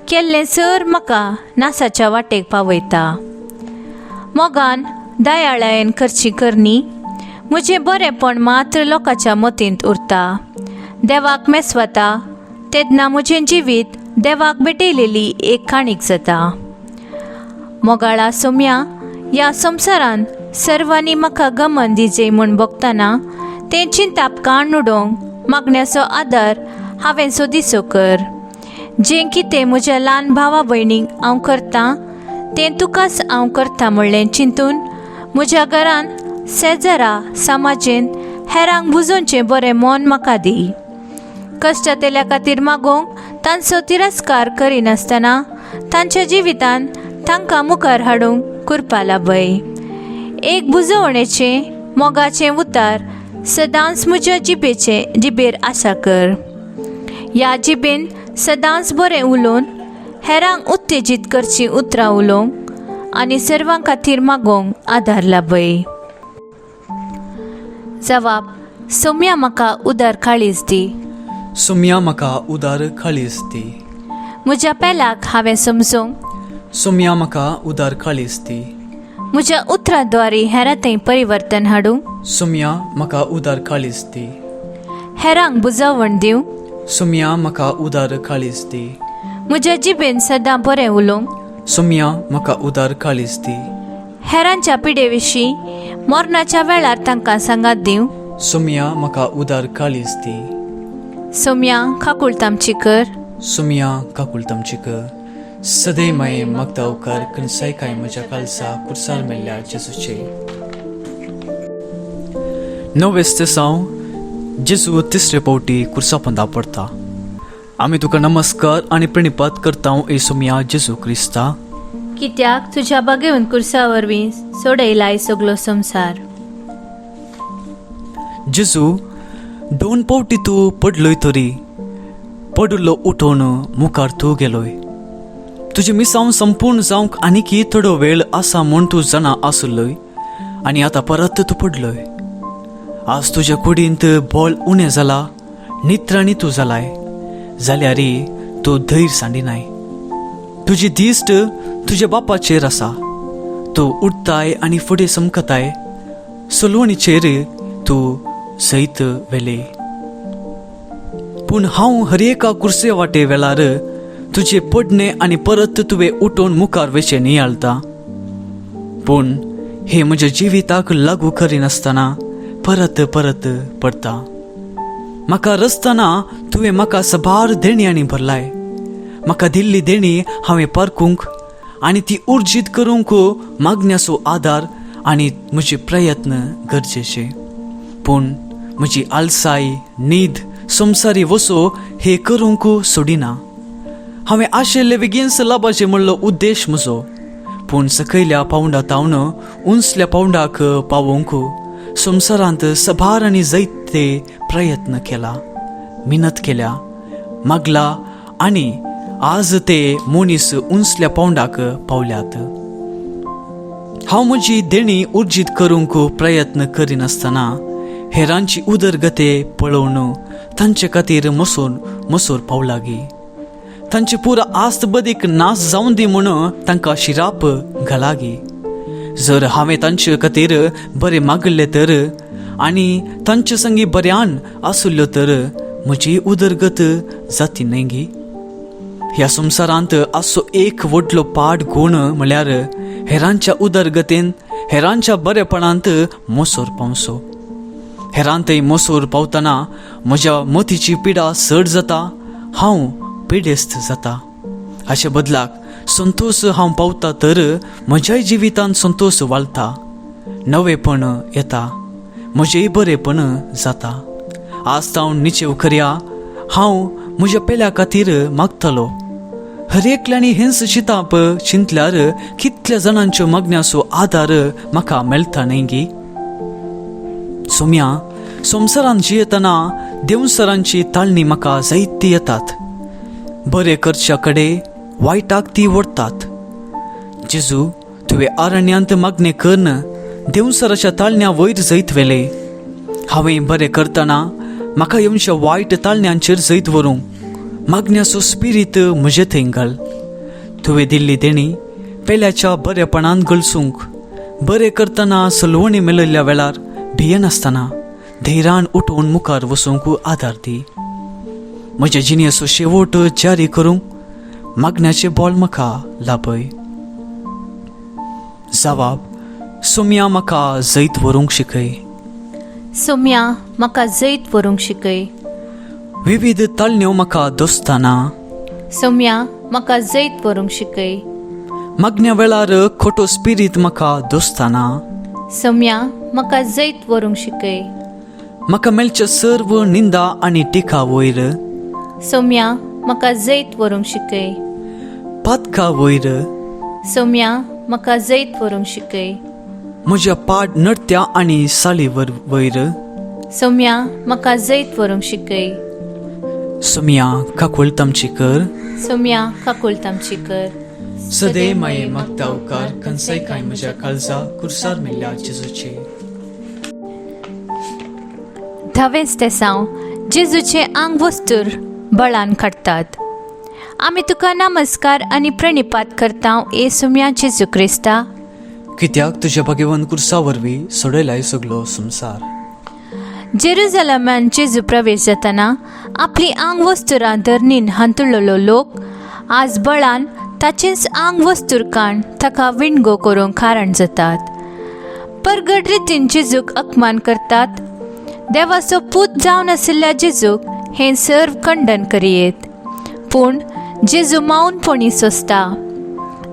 केल्लें सर म्हाका नासाच्या वाटेक पावयता. मोगान दयाळायेन करची करणी म्हजें बरेंपण मात्र लोकांच्या मतींत उरता. देवाक मेसवता तेन्ना म्हजें जिवीत देवाक भेटयलेली एक काणीक जाता. मोगाळा सोम्या, ह्या संवसारांत सर्वांनी म्हाका गमन दिजे म्हूण भोगतना तें चिंताप काण उडोवंक मागण्याचो आदार हांवें सोदिसो कर. जें कितें म्हज्या ल्हान भावा भयणींक हांव करतां तें तुकाच हांव करता म्हणलें चिंतून म्हज्या घरांत, शेजरा, समाजेंत हेरांक बुजोवचें बरें मन म्हाका दी. कश्टांतल्या खातीर मागोवंक तांचो तिरस्कार करिनासतना तांच्या जिवितांत तांकां मुखार हाडूंक कृपा लाभय. एक बुजवणेचें मोगाचें उतार सदांच म्हज्या जिबेचे जिबेर आशा कर. ह्या जिबेन सदांच बरें उलोवन हेरांक उत्तेजीत करचीं उतरां उलोवंक आनी सर्वां खातीर मागोवंक आदार लाभय. जवाब, सोम्या म्हाका उदार काळीज दी. सोम्या म्हाका उदार काळीज दी. म्हज्या पेलाक हांवें समजूंक. सोम्या म्हाका उदार काळीज दी. म्हज्या उतरां द्वारी हेरां थंय परिवर्तन हाडूंक. सोम्या म्हाका उदार काळीज दी. हेरांक बुजवण दिवंक. सोम्या म्हाका उदार काळीज दी. म्हज्या जिबेन सदां बरें उलोवंक. सोम्या म्हाका उदार काळीज दी. हेरांच्या पिडे विशीं मरणाच्या वेळार तांकां सांगात दिवं. सोम्या म्हाका उदार काळीज दी. सोम्या काकुळतामची कर. सोम्या काकुळतामची कर. सदैव माये मागता उपकार खंयसाय काय म्हज्या कालसा कुर्सार मेल्ल्या जेजूचे. नवेस तेसांव जेजू तिसरे पावटी कुर्सा पंदा पडता. आमी तुका नमस्कार आनी प्रणिपात करता ए सोम्या जेजू क्रिस्ता, कित्याक तुज्या बागेवन कुर्सा वरवीं सोडयलाय सगलो संवसार. जेजू 2 पावटी तूं पडलोय तरी पडिल्लो उठोवन मुखार तूं गेलोय. तुजें मिसांव संपूर्ण जावंक आनीकी थोडो वेळ आसा म्हूण तूं जाणा आसलोय आनी आतां परत तूं पडलोय. आज तुज्या कुडींत बळ उणें जाला, नित्राणी तूं जालाय, जाल्यार तूं धैर्य सांडिनाय. तुजी दिश्ट तुज्या बापाचेर आसा. तूं उठताय आनी फुडें समकताय. सलवणीचेर तूं सयत वेले. पूण हांव हर एका कुर्से वाटे वेळार तुजे पडणे आनी परत तुवें उठोवन मुखार वचें नियाळता. पूण हे म्हज्या जिविताक लागू करिनासतना परत परत पडटा. म्हाका रचतना तुवें म्हाका सबार देण्यांनी भरलाय. म्हाका दिल्ली देणी हांवें पारखूंक आनी ती उर्जीत करूंक मागण्याचो आदार आनी म्हजे प्रयत्न गरजेचे. पूण म्हजी आलसाय, न्हीद, संवसारी वसो हे करूंक सोडिना. हांवें आशिल्ले बेगीनच लाबाचें म्हणलो उद्देश म्हजो. पूण सकयल्या पावंडा तावन उंचल्या पावंडाक पावोवंक संवसारांत सभार आनी जैते प्रयत्न केला, मिनत केल्या, मागला आनी आज ते मनीस उंचल्या पावंडाक पावल्यात. हांव म्हजी देणी उर्जीत करूंक प्रयत्न करिनासतना हेरांची उदरगते पळोवन तांचे खातीर मसूर मसूर पावलागी तांची पुरा आस्त बदीक नाश जावन दी म्हूण तांकां शिराप घालागी. जर हांवें तांचे खातीर बरें मागल्लें तर आनी तांचे संगी बऱ्यान आसुल्ल्यो तर म्हजी उदरगत जाती न्हय गी. ह्या संवसारांत असो एक व्हडलो पाड गूण म्हळ्यार हेरांच्या उदरगतेन हेरांच्या बरेपणांत मोसोर पावसो. हेरांतय मोसोर पावतना म्हज्या मतीची पिडा चड जाता, हांव पिडेस्त जाता. हाचे बदलाक संतोश हांव पावता तर म्हज्याय जिवितांत संतोश वालता, नवेपण येता, म्हजेंय बरेपण जाता. आज हांव निचेव करया, हांव म्हज्या पेल्या खातीर मागतलो. हर एकल्यांनी हेंच चिंताप चिंतल्यार कितल्या जाणांच्यो मागण्याचो आदार म्हाका मेळटा न्हय गी. सोम्या, संवसारांत जियेतना देवसरांची ताळणी म्हाका जायती येतात. बरें करच्या कडेन वायटाक ती व्हरतात. जेजू, तुवें अरण्यांत मागणें करून देवसराच्या ताळण्या वयर जैत व्हेलें. हांवें बरें करतना म्हाका येवच्या वायट ताळण्यांचेर जैत व्हरूंक मागण्याचो स्पिरीत म्हजे थंय घाल. तुवें दिल्ली देणी पेल्याच्या बरेपणान गळसूंक, बरें करतना सलवणी मेळिल्ल्या वेळार भियेनासतना धैर्यान उठून मुखार वचूंक आदार दी. म्हज्या जिणेचो शेवट जारी करूंक मागण्याचें बोल म्हाका लाभय. जवाब, सोम्या म्हाका जैत व्हरूंक शिकय. सोम्या म्हाका जैत व्हरूंक शिकय. विविध ताळण्यो म्हाका दोस्ताना. सोम्या म्हाका जैत व्हरूंक शिकय. मागण्या वेळार खोटो स्पिरीत म्हाका दोस्ताना. सोम्या म्हाका जैत व्हरूंक शिकय. म्हाका मेळचे सर्व निंदा आनी टिका वयर. सोम्या म्हाका जैत व्हरूंक शिकय. पातका वयर. सोम्या म्हाका जैत व्हरूंक शिकय. म्हज्या पाड नडत्या आनी साली वयर. सोम्या म्हाका जैत व्हरूंक शिकय. सोम्या काकुळट आमची कर. सोम्या काकुळट आमची कर. सदै माये मागता उपकार खंयसाय काय म्हज्या काळजा कुर्सार मेल्ल्या जेजूचे. धावेंच तेसांव जेजूचें आंग वस्तूर बळान काडटात. आमी तुका नमस्कार आनी प्रणिपात करता ए सोम्या जेजू क्रिस्ता, कित्याक तुज्या भगवंत कुर्सा वरवीं सोडयलाय सगलो संवसार. जेरुजलमान जेजू प्रवेश जातना आपली आंग वस्तुरां धरणीन हांतुळ्ळलो लोक आज बळान ताचेंच आंग वस्तूर काण ताका विणगो करूंक कारण जातात. परगट रितीन जेजूक अपमान करतात. देवाचो पूत जावन आशिल्ल्या जेजूक हें सर्व खंडन करयेत, पूण जेजू मावनपणी सोंसता.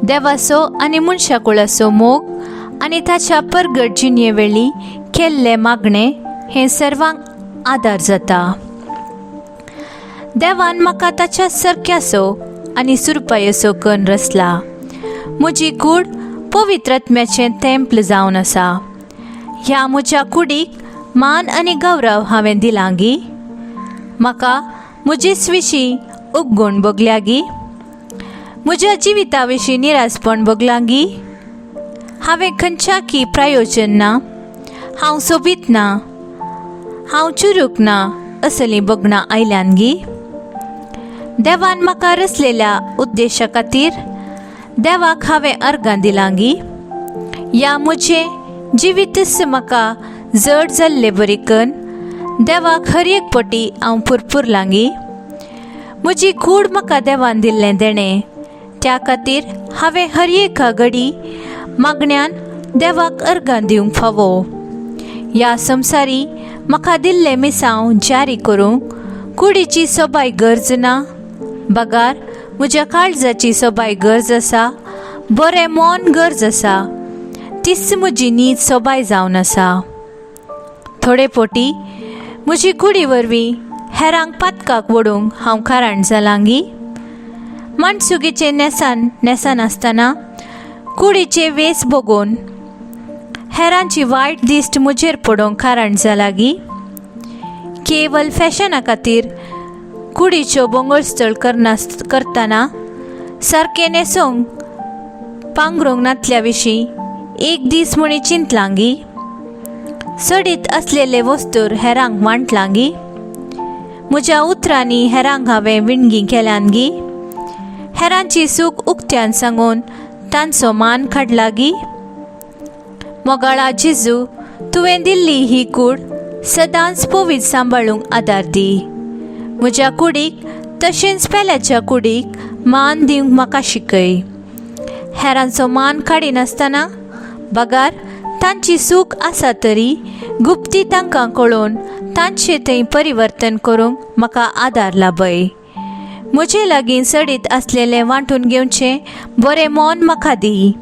देवाचो आनी मनशा कुळाचो मोग आनी ताच्या परगट जिणये वेळी केल्लें मागणें हें सर्वांक आदार जाता. देवान म्हाका ताच्या सारक्याचो आनी सुरपायेचो कन्न रचला. म्हजी कूड पवित्र आत्म्याचें तेंप्ल जावन आसा. ह्या म्हज्या कुडीक मान आनी गौरव हांवें दिलां गी. म्हाका म्हजेच विशीं उबगण भोगल्या गी. म्हज्या जिविता विशीं निरासपण भोगलां गी. हांवें खंयच्या की प्रयोजन ना, हांव सोबीत ना, हांव चुरूक ना असलीं भोगणां आयल्यान गी. देवान म्हाका रचलेल्या उद्देशा खातीर देवाक हांवें अर्गां दिलां गी. ह्या म्हजें जिवीतच म्हाका जड जाल्ले बरी कन्न देवाक हर एक पटी हांव पुरपुरलां गी. म्हजी कूड म्हाका देवान दिल्लें देणें, त्या खातीर हांवें हर एका घडी मागण्यान देवाक अर्गां दिवंक फावो. ह्या संवसारी म्हाका दिल्लें मिसांव जारी करूंक कुडीची सोबाय गरज ना, बगार म्हज्या काळजाची सोबाय गरज आसा, बरें मन गरज आसा, तीच म्हजी नीत सोबाय जावन आसा. थोडे पोटी म्हजी कुडी वरवीं हेरांक पातकाक वडूंक हांव कारण जालां गी. माणसुगीचें न्हेसान न्हेसनासतना कुडीचे वेस भोगून हेरांची वायट दिश्ट म्हजेर पडोवंक कारण जालां गी. केवल फॅशना खातीर कुडीच्यो बोंगळस्थळ करतना सारकें न्हेसूंक पांगरूंक नातल्या विशीं एक दीस म्हणी चिंतलांगी? सडीत असलेले वस्तूर हेरांक वांटलांगी? म्हज्या उतरांनी हेरांक हांवें विणगी केल्यानगी? हेरांची सूख उक्त्यान सांगून तांचो मान काडलागी? मोगाळा जेजू, तुवें दिल्ली ही कूड सदांच पवित्र सांबाळूंक आदार दी. म्हज्या कुडीक तशेंच पेल्याच्या कुडीक मान दिवंक म्हाका शिकय. हेरांचो मान काडिनासतना बगार तांची सूख आसा तरी गुप्ती तांकां कळोवन तांचे थंय परिवर्तन करूंक म्हाका आदार लाभय. म्हजे लागीं सडीत आसलेलें वांटून घेवचें बरें मन म्हाका दी.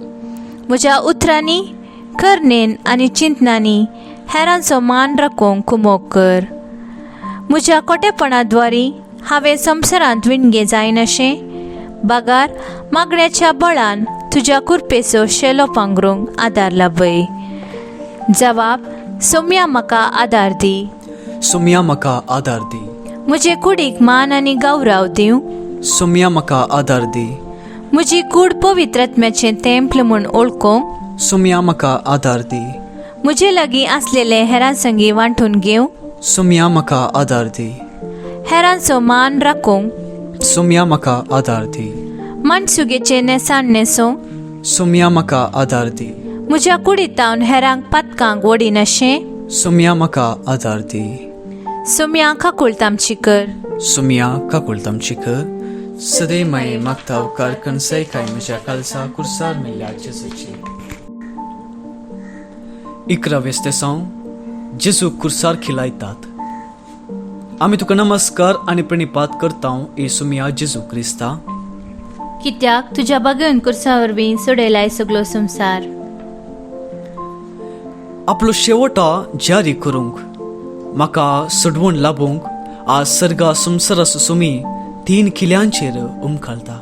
म्हज्या उतरांनी, करणेन आनी चिंतनांनी हेरांचो मान राखूंक कुमोक कर. म्हज्या कोटेपणा द्वारी हांवें संवसारांत विणगें जायनाशें बगार मागण्याच्या बळान तुज्या कुरपेचो शेलो पांगरूंक आदार लाभय. जवाब: सोम्या म्हाका आदार दी. सोम्या म्हाका आदार दी. म्हजे कुडीक मान आनी गौराव दिवं. सोम्या म्हाका आदार दी. म्हजी कूड पवित्र आत्म्याचें तेंपल म्हूण वळखूंक. सोम्या म्हाका आदार दी. म्हजे लागीं आसलेले हेरां संगी वांटून घेवंक. सोम्या म्हाका आदार दी. हेरांचो मान राखूंक. सोम्या म्हाका आदार दी. माणसुगेचें नेसाण न्हेसूंक. सोम्या म्हाका आदार दी. म्हज्या कुडीतावन हेरांक पातकांक वडिनाशें. सोम्या म्हाका आदार दी. सोम्या, काकुळट आमची कर. सोम्या, काकुळट आमची कर. सदै माये, मागता उपकार कणसय काय म्हज्या कालसा कुर्सार मेल्ल्या जेजूची. इकरावें स्तेसांव. जेजू कुर्सार खिलायतात. आमी तुका नमस्कार आनी प्रणिपात करता, ए सुमिया जेजू क्रिस्ता, कित्याक तुज्या बागेवन कुर्सा वरवीं सोडयलाय सगलो संवसार. आपलो शेवटा जारी करूंक, म्हाका सोडवण लाबूंक आज सर्गा संवसाराचो सुमी तीन किल्यांचेर उमकालता.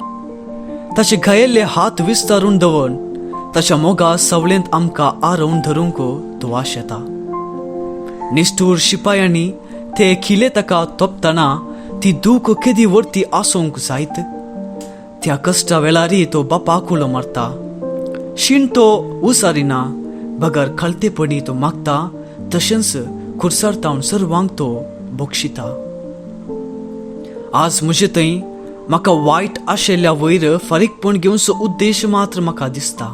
ताचे घायेल्ले हात विस्तारून दवरून ताच्या मोगा सावळेंत आमकां आरोवन धरूंक तूं आशेता. निश्ठूर शिपायांनी ते खिले ताका तोपतना ती दूख केदी व्हडती आसूंक जायत. त्या कश्टा वेळारय तो बापाक उलो मारता. शीण तो उसारिना, बगर खालतेपणी तो मागता, तशेंच खुर्सार तावन सर्वांक तो बक्षिता. आज म्हजे थंय म्हाका वायट आशिल्ल्या वयर फारीकपण घेवचो उद्देश मात्र म्हाका दिसता.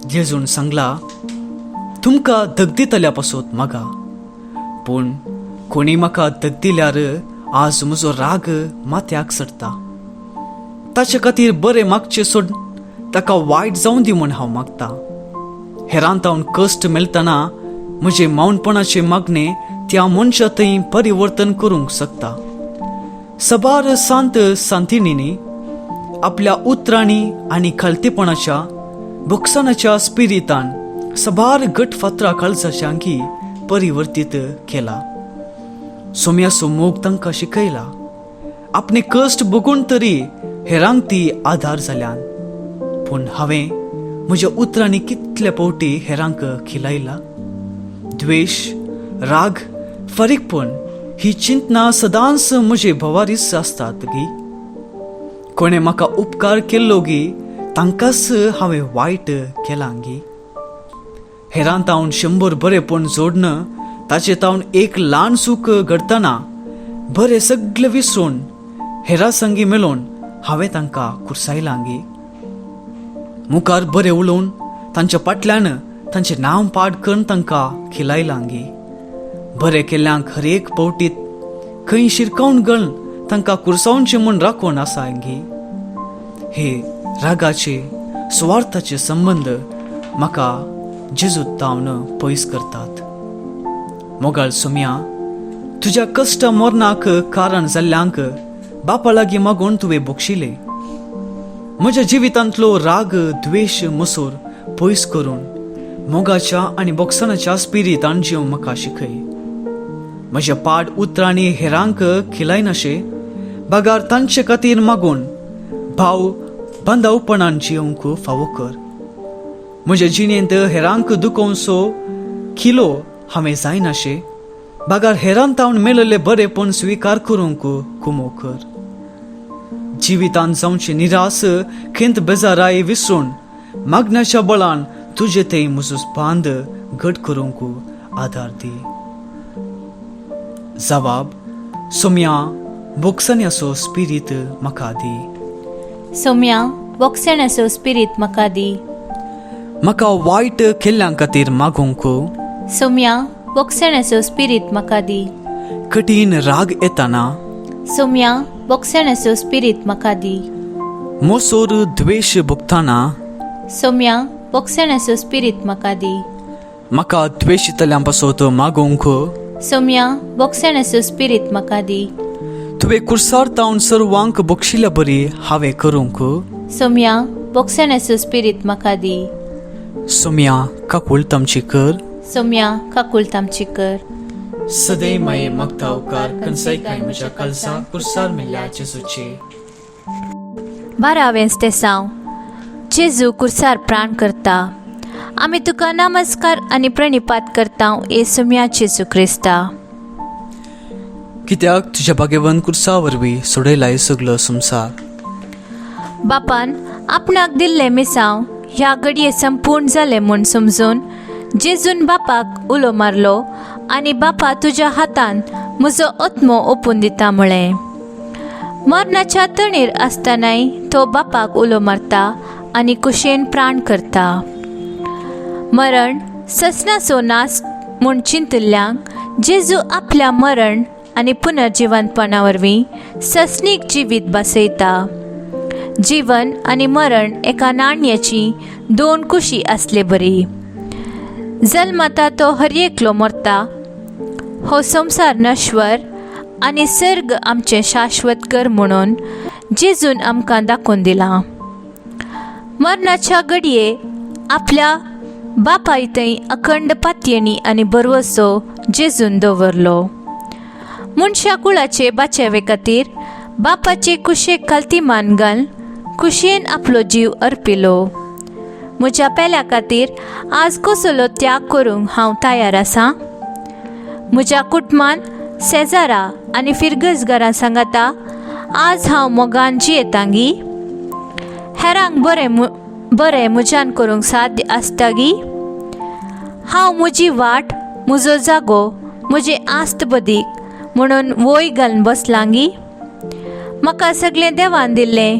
जेजून सांगला, तुमकां दगदितल्या पासत मागा. पूण कोणी म्हाका दगदिल्यार आज म्हजो राग माथ्याक चडटा. ताचे खातीर बरें मागचें सोड ताका वायट जावं दी म्हूण हांव मागता. हेरांतावन कश्ट मेळटना म्हजें मावनपणाचें मागणें त्या मनशा थंय परिवर्तन करूंक शकता. सबार सांत सांतिणींनी आपल्या उतरांनी आनी खालतेपणाच्या बोक्सानाच्या स्पिरितान सबार घट फातरा काळजाच्या अंगी परिवर्तीत केला. सोम्याचो मोग तांकां शिकयला. आपणे कश्ट बगून तरी हेरांक ती आधार जाल्यान. पूण हांवें म्हज्या उतरांनी कितले फावटी हेरांक खिलायला. द्वेश, राग, फारीकपण ही चिंतना सदांच म्हजे भवारीच आसतात गी. कोणें म्हाका उपकार केल्लो गी, तांकांच हांवें वायट केलां गी. हेरां तावन 100 बरेपण जोडन ताचे तावन एक ल्हान सूख घडटना बरें सगळें विसरून हेरां संगी मेळोवन हांवें तांकां कुर्सायलां गी. मुखार बरें उलोवन तांच्या फाटल्यान तांचें नांव पाड करून तांकां खिलायलां गी. बरें केल्ल्यांक हर एक फावटीत खंय शिरकावन गळन तांकां कुर्सावचें म्हूण राखून आसा गी. हे रागाचे, सुवार्थाचे संबंद म्हाका जेजूत तावन पयस करतात. मोगाळ सोम्या, तुज्या कश्ट मरणाक कारण जाल्ल्यांक बापा लागीं मागून तुवें बक्षिलें. म्हज्या जिवितांतलो राग, द्वेश, मसूर पयस करून मोगाच्या आनी बोक्सानाच्या स्पिरितान जिवंक म्हाका शिकय. म्हज्या पाड उतरांनी हेरांक खिलायनाशे, बगार तांचे खातीर मागून भाव बांदावपणान जिवंक फावो कर. म्हज्या जिणेंत हेरांक दुखोवचो किलो हांवें जायनाशे, बगार हेरान तावन मेळिल्ले बरेपण स्विकार करूंक कुमो कर. जिवितांत जावचे निरास, खंत, बेजाराय विसरून मागण्याच्या बळान तुजे थंय म्हजो बांद घट करूंक आदार दी. जवाब, सोम्या बोगसण्याचो स्पिरीत म्हाका दी. सोम्या बोगसण्याचो स्पिरीत म्हाका दी. म्हाका वायट केल्ल्यां खातीर मागूंक. सोम्या बोगसण्याचो स्पिरीत म्हाका दी. कठीण राग येताना. सोम्या बोगसण्याचो स्पिरीत म्हाका दी. मोसोर द्वेश भोगताना. सोम्या बोगसण्याचो स्पिरीत म्हाका दी. म्हाका द्वेशितल्यां पासत मागूंक. सोम्या बोगसण्याचो स्पिरीत म्हाका दी. तुवें कुर्सार तावन सर्वांक बक्षिल्ल्या बरी हांवें करूंक. सोम्या बोगसण्याचो स्पिरीत म्हाका दी. सोम्या काकूळ आमची कर. सोम्या काकूळ आमची कर. सदैव माये मागता उपकार कंसाय काय म्हज्या कलसा कुर्सार मेल्ल्या जेजूचे. 12वें स्तेसांव. जेजू कुर्सार प्राण करता. आमी तुका नमस्कार आनी प्रणिपात करता ए सोम्या जेजू क्रिस्ता. कित्याक तुज्या भाग्यवंत कुर्सा वरवीं सोडयलाय सगलो संवसार. बापान आपणाक दिल्लें मिसांव ह्या घडये संपूर्ण जालें म्हूण समजून जेजून बापाक उलो मारलो आनी बापा तुज्या हातान म्हजो आत्मो ओपून दिता म्हळें. मरणाच्या तणीर आसतनाय तो बापाक उलो मारता आनी कुशेन प्राण करता. मरण ससनाचो नाश म्हूण चिंतिल्ल्यांक जेजू आपल्या मरण आनी पुनर्जिवंतपणा वरवीं ससनीक जिवीत बसयता. जीवन आनी मरण एका नाण्याची दोन कुशी आसले बरी. जल्मता तो हर एकलो मरता. हो संवसार नश्वर आनी सर्ग आमचें शाश्वत घर म्हणून जेजून आमकां दाखोवन दिलां. मरणाच्या घडये आपल्या बापाय थंय अखंड पातयेणी आनी भरवसो जेजून दवरलो. मनशा कुळाचे बाचेवे खातीर बापाचे कुशेक खालती मान घाल कुशेन आपलो जीव अर्पिलो. म्हज्या पेल्या खातीर आज कसलो त्याग करूंक हांव तयार आसा. म्हज्या कुटुंबान शेजारा आनी फिरगजगारां सांगाता आज हांव मोगान जियेतांगी. हेरांक बरें बरें म्हज्यान करूंक साध्य आसतागी. हांव म्हजी वाट म्हजो जागो म्हजी आस्त बदीक म्हणून वय घालून बसलांगी. म्हाका सगळें देवान दिल्लें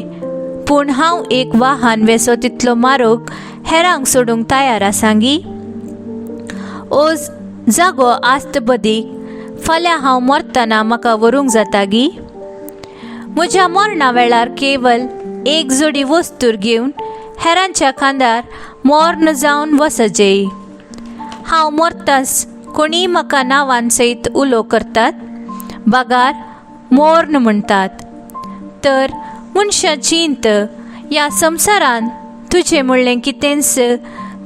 पूण हांव एक वाहन वेसो तितलो मारूंक हेरांक सोडूंक तयार आसांगी. ओ जागो आस्त बदीक फाल्यां हांव मरतना म्हाका व्हरूंक जातागी. म्हज्या मरणा वेळार केवल एक जोडी वस्तूर घेवन हेरांच्या खांदार मर्ण जावन वसजय. हांव मरताच कोणीय म्हाका नांवान सयत उलो करतात बागार मोर्न म्हणटात. तर मनशां चिंत ह्या संवसारांत तुजें म्हणलें कितेंच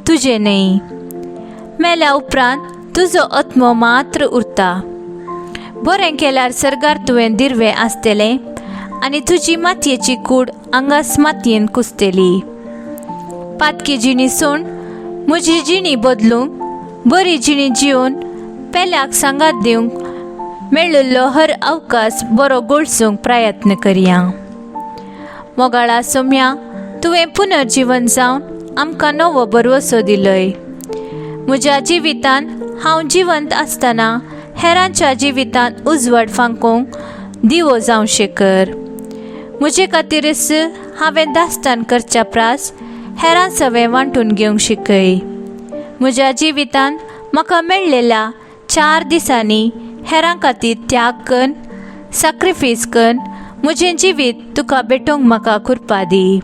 तुजें न्हय. मेल्या उपरांत तुजो आत्मो मात्र उरता. बरें केल्यार सर्गार तुवें दिर्वें आसतलें आनी तुजी मातयेची कूड आंगास मातयेन कुसतली. पातकी जिणी सोड म्हजी जिणी बदलूंक बरी जिणी जिवन पेल्याक सांगात दिवंक मेळिल्लो हर अवकाश बरो गोळसूंक प्रयत्न करया. मोगाळा सोम्या तुवें पुनर्जिवन जावन आमकां नवो भरवसो दिलय. म्हज्या जिवितांत हांव जिवंत आसतना हेरांच्या जिवितांत उजवाड फांकोवंक दिवो जावं शेकर. म्हजे खातीरच हांवें दास्तान करच्या प्रास हेरां सवें वांटून घेवंक शिकय. म्हज्या जिवितांत म्हाका मेळ्ळेल्या 4 दिसांनी हेरां खातीर त्याग कन्न साक्रिफीस कन्न म्हजें जिवीत तुका भेटोवंक म्हाका कृपा दी.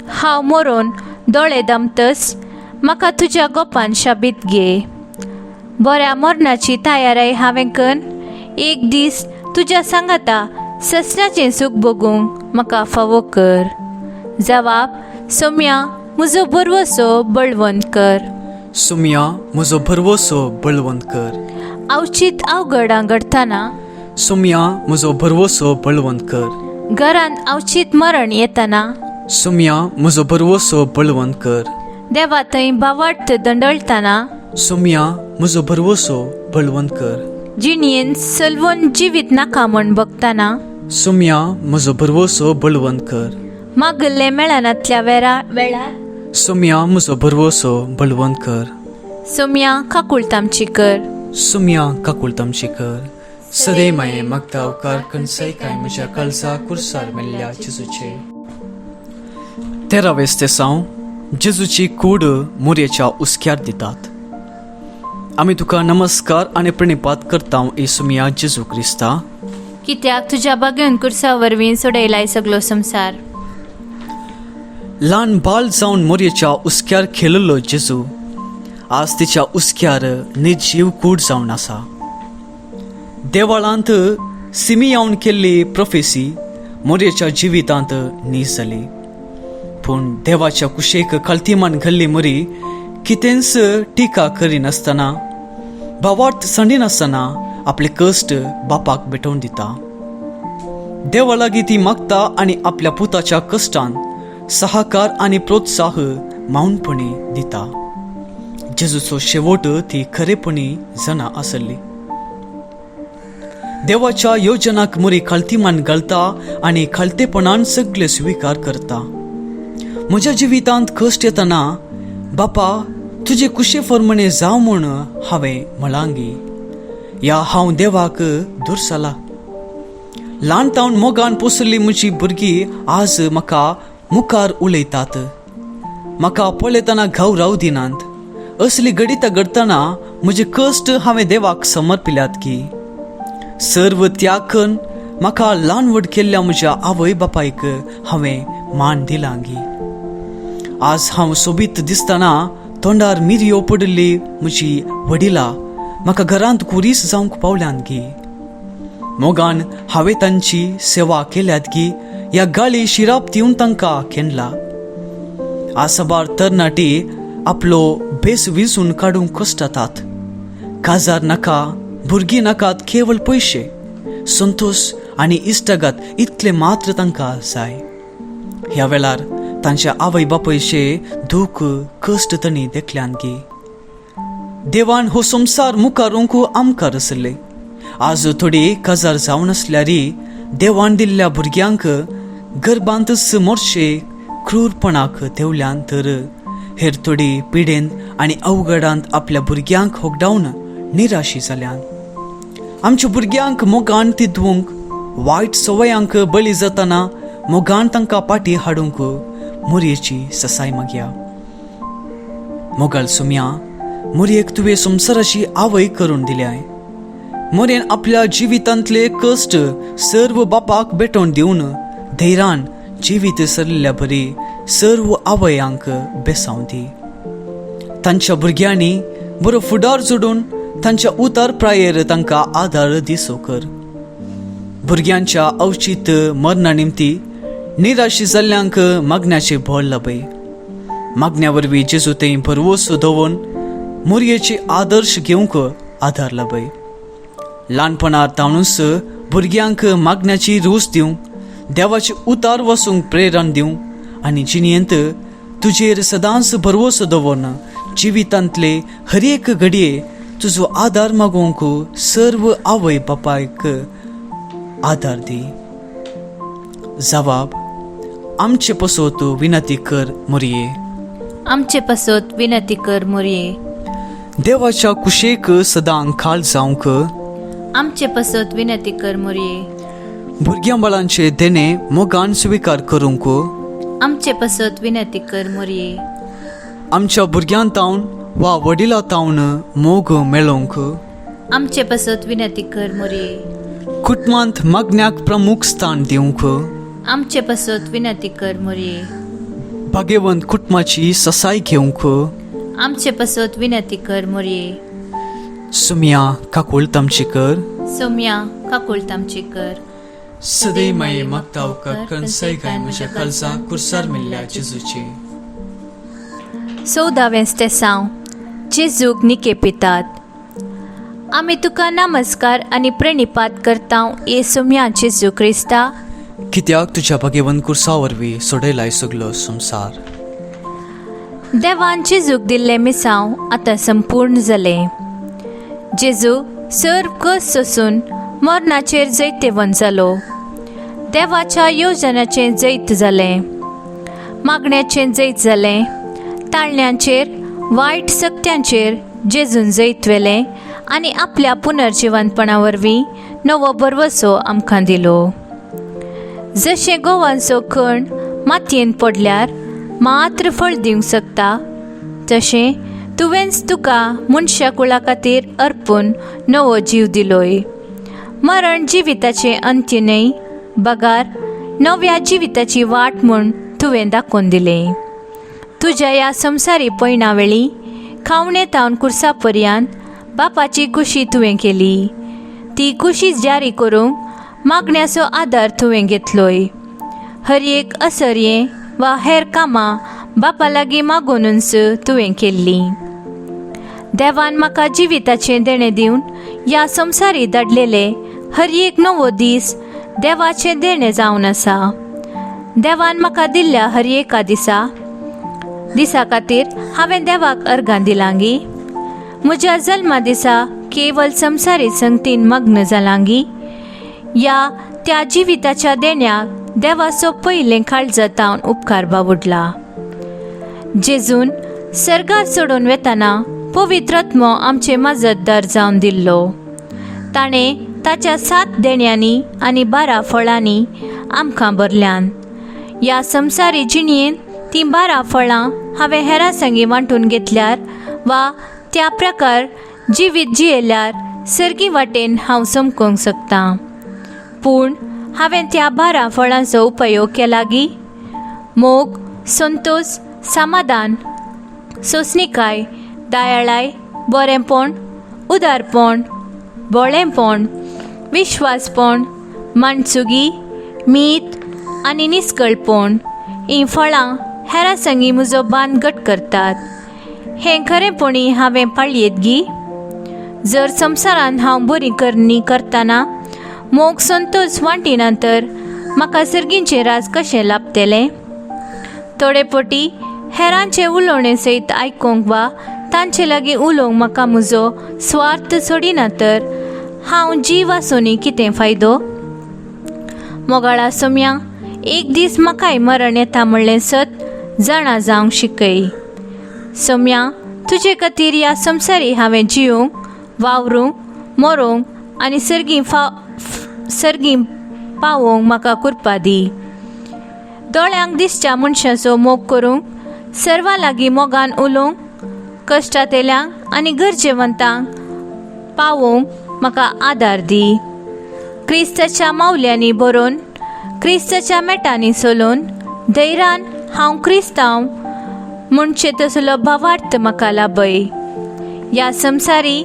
हांव मरोन दोळे दमतच म्हाका तुज्या गोपान शाबीत घे. बऱ्या मरणाची तयाराय हांवें कन्न एक दीस तुज्या सांगाता ससनाचें सूख भोगूंक म्हाका फावो कर. जवाब, सोम्या म्हजो भरवसो बळवंत कर. सोम्या म्हजो भरवसो बळवंत कर. अवचीत अवघडां घडटना सोम्या म्हजो भरवसो बळवंत कर. घरांत अवचीत मरण येतना सोम्या म्हजो भरवसो बळवंत कर. देवा थंय भावार्थ दंडळटना सोम्या म्हजो भरवसो बळवंत कर. जिणयेन सलवून जिवीत नाका म्हूण बगतना सोम्या म्हजो भरवसो बळवंत कर. मागल्लें मेळनातल्या वेळार सोम्या म्हजो भरवसो बळवंत कर. सोम्या काकुळतामची कर. सुम्या काकुळतमशी कर. सदैव माये मागता उपकार कणसाय काय म्हज्या काळजा कुर्सार मेल्ल्या जेजूचे. तेरावेस तेसांव जेजूची कूड मोरयेच्या उस्क्यार दितात. आमी तुका नमस्कार आनी प्रणिपात करता येसुमिया जेजू क्रिस्ता, कित्याक तुज्या बागेवन कुर्सा वरवीं सोडयलाय सगलो संवसार. ल्हान बाल जावन मोरयेच्या उस्क्यार खेळिल्लो जेजू आज तिच्या उस्क्यार निर्जीव कूड जावन आसा. देवाळांत सिमियावन केल्ली प्रोफेसी मोरयेच्या जिवितांत नीज जाली. पूण देवाच्या कुशेक खालतीमान घाल्ली मोरी कितेंच टिका करिनासतना, भावार्थ सांडिनासतना आपले कश्ट बापाक भेटोवन दिता. देवा लागीं ती मागता आनी आपल्या पुताच्या कश्टान सहाकार आनी प्रोत्साह मावनपणी दिता. जेजूचो शेवट ती खरेपणी जाणा आसली. देवाच्या योजनाक मोरी खालतीमान घालता आनी खालतेपणान सगळे स्विकार करता. म्हज्या जिवितांत कश्ट येतना बापा तुजे कुशे फर्मणे जावं म्हूण हांवें म्हळांगी, या हांव देवाक दुरसाला. ल्हान तावन मोगान पोसली म्हजी भुरगीं आज म्हाका मुखार उलयतात, म्हाका पळयतना घाव राव दिनात. असली घडितां घडटना म्हजे कश्ट हांवें देवाक समर्पिल्यात की सर्व त्याग करून म्हाका ल्हान व्हड केल्ल्या म्हज्या आवय बापायक हांवें मान दिलांगी. आज हांव सोबीत दिसतना तोंडार मिरयो पडिल्ली म्हजी वडिलां म्हाका घरांत कुरीस जावंक पावल्यात गी. मोगान हांवें तांची सेवा केल्यात गी ह्या गाळी शिराप दिवन तांकां केंडला. आज साबार तरणाटी आपलो बेस विसून काडूंक कश्टतात. काजार नाका, भुरगीं नाकात, केवळ पयशे, संतोश आनी इश्टागत इतलें मात्र तांकां जाय. ह्या वेळार तांच्या आवय बापायचे दूख कश्ट तांणी देखल्यान गी. देवान हो संवसार मुखार व्हरूंक आमकां रचले. आज थोडी काजार जावन आसल्यार देवान दिल्ल्या भुरग्यांक गर्भांतच मोर्शे क्रूरपणाक देवल्यान, तर हेर थोडी पिडेन आनी अवघडांत आपल्या भुरग्यांक होगडावन निराशी जाल्यान. आमच्या भुरग्यांक मोगान तिदवंक, वायट संवयांक बळी जातना मोगान तांकां पाटी हाडूंक मोरयेची ससाय मागया. मोगाल सुम्या, मोरयेक तुवें संवसाराची आवय करून दिल्याय. मोरयेन आपल्या जिवितांतले कश्ट सर्व बापाक भेटोवन दिवन धैर्यान जिवीत सरल्या बरी सर्व आवयांक बेसांव दी. तांच्या भुरग्यांनी बरो फुडार जोडून तांच्या उतार प्रायेर तांकां आदार दिसो कर. भुरग्यांच्या अवचीत मरणा निमती निराशी जाल्ल्यांक मागण्याचे बळ लाभय. मागण्या वरवीं जेजू थंय भरवसो दवरून मोरयेचे आदर्श घेवंक आदार लाभय. ल्हानपणार तावणूच भुरग्यांक मागण्याची रूच दिवंक, देवाचे उतार वसूंक प्रेरण दिवंक आनी जिणेंत तुजेर सदांच भरवसो दवरून जिवितांतले हर एक घडये तुजो आदार मागोवंक सर्व आवय बापायक आदार दी. जवाब, आमचे पसत विनंती कर मोरये. आमचे पासत विनंती कर मोरये. देवाच्या कुशेक सदां खाल जावंक आमचे पासत विनंती कर मोरये. भुरग्यां बाळांचे देणे मोगान स्विकार करूंक आमचे पासत विनंती कर मोरये. आमच्या भुरग्यां तावन वा वडिलां तावन मोग मेळोवंक आमचे पासत विनंती कर मोरये. कुटुंबांत मागण्याक प्रमुख स्थान दिवंक आमचे पासत विनंती कर मोरये. भाग्यवंत कुटुंबाची ससाय घेवंक आमचे पासत विनंती कर मोरये. सुम्या काकूळ तामची कर. सोम्या काकुळतामची कर. सदैव माये मागता उपकार कणसाय गाय म्हज्या काळजा कुर्सार मेल्ल्या जेजूचे. चवदावें तेसांव जेजूक निके पितात. आमी तुका नमस्कार आनी प्रणिपात करता ये सोम्या जेजू क्रिस्ता, कित्याक तुज्या भाग्यवंत कुर्सा वरवीं सोडयलाय सगलो संवसार. देवान जेजूक दिल्लें मिसांव आतां संपूर्ण जालें. जेजू सर्व कस सोसून मरणाचेर जैतेवंत जालो. देवाच्या योजनाचें जैत जालें, मागण्याचें जैत जालें. ताळण्यांचेर वायट सक्त्यांचेर जेजून जैत व्हेलें आनी आपल्या पुनर्जिवंतपणा वरवीं नवो भरवसो आमकां दिलो. जशें गोवांचो कण मातयेन पडल्यार मात्र फळ दिवंक शकता, तशें तुवेंच तुका मनशा कुळा खातीर अर्पून नवो जीव दिलोय. मरण जिविताचें अंत्य न्हय, बगार नव्या जिविताची वाट म्हूण तुवें दाखोवन दिलें. तुज्या ह्या संवसारी पयणा वेळी खावणे तावन कुर्सा पर्यंत बापाची कुशी तुवें केली. ती कुशी जारी करूंक मागण्याचो आदार तुवें घेतलोय. हर एक असरयें वा हेर कामां बापा लागीं मागोनूच तुवें केल्लीं. देवान म्हाका जिविताचें देणें दिवन ह्या संवसारी धाडलेले हर एक नवो दीस देवाचें देणें जावन आसा. देवान म्हाका दिल्ल्या हर एका दिसा दिसा खातीर हांवें देवाक अर्गां दिलांगी? म्हज्या जल्मा दिसा केवल संवसारी संगतीन मग्न जालांगी? या त्या जिविताच्या देण्याक देवाचो पयलें काळजातावन उपकार बावुडला? जेजून सर्गार चडून वेतना पवित्र आत्मो आमचे मजतदार जावन दिल्लो. ताणें ताच्या 7 देण्यांनी आनी 12 फळांनी आमकां भरल्यान. ह्या संवसारी जिणयेन तीं 12 फळां हांवें हेरां संगी वांटून घेतल्यार वा त्या प्रकार जिवीत जियेल्यार सर्गी वाटेन हांव चमकोंक शकतां. पूण हांवें त्या 12 फळांचो उपयोग केला गी? मोग, संतोष, समाधान, सोंसणीकाय, दयाळाय, बरेंपण, उदारपण, भोळेपण, विश्वासपण, माणसुगी, मीत आनी निस्कळपण हीं फळां हेरां संगी म्हजो बांद घट करतात. हें खरेंपणी हांवें पाळयेत गी? जर संवसारांत हांव बरी करणी करतना मोग संतोष वांटिना तर म्हाका सर्गींचें राज कशें लाभतलें? थोडे पटी हेरांचें उलोवणें सयत आयकूंक वा तांचे लागीं उलोवंक म्हाका म्हजो स्वार्थ सोडिना तर हांव जीव आसूनय कितें फायदो? मोगाळा सोम्या, एक दीस म्हाकाय मरण येता म्हणलें सत जाणा जावंक शिकय. सोम्या, तुजे खातीर ह्या संवसारी हांवें जिवंक, वावरूंक, मरोंक आनी सर्गीं पावोवंक म्हाका कृपा दी. दोळ्यांक दिसच्या मनशाचो मोग करूंक, सर्वां लागीं मोगान उलोवंक, कश्टांतल्यांक आनी गरजेवंतांक पावोवंक म्हाका आदार दी. क्रिस्ताच्या मावल्यांनी बरोवन, क्रिस्ताच्या मेटांनी चलोवन धैर्यान हांव क्रिस्तांव म्हणचे तसलो भावार्थ म्हाका लाभय. ह्या संवसारी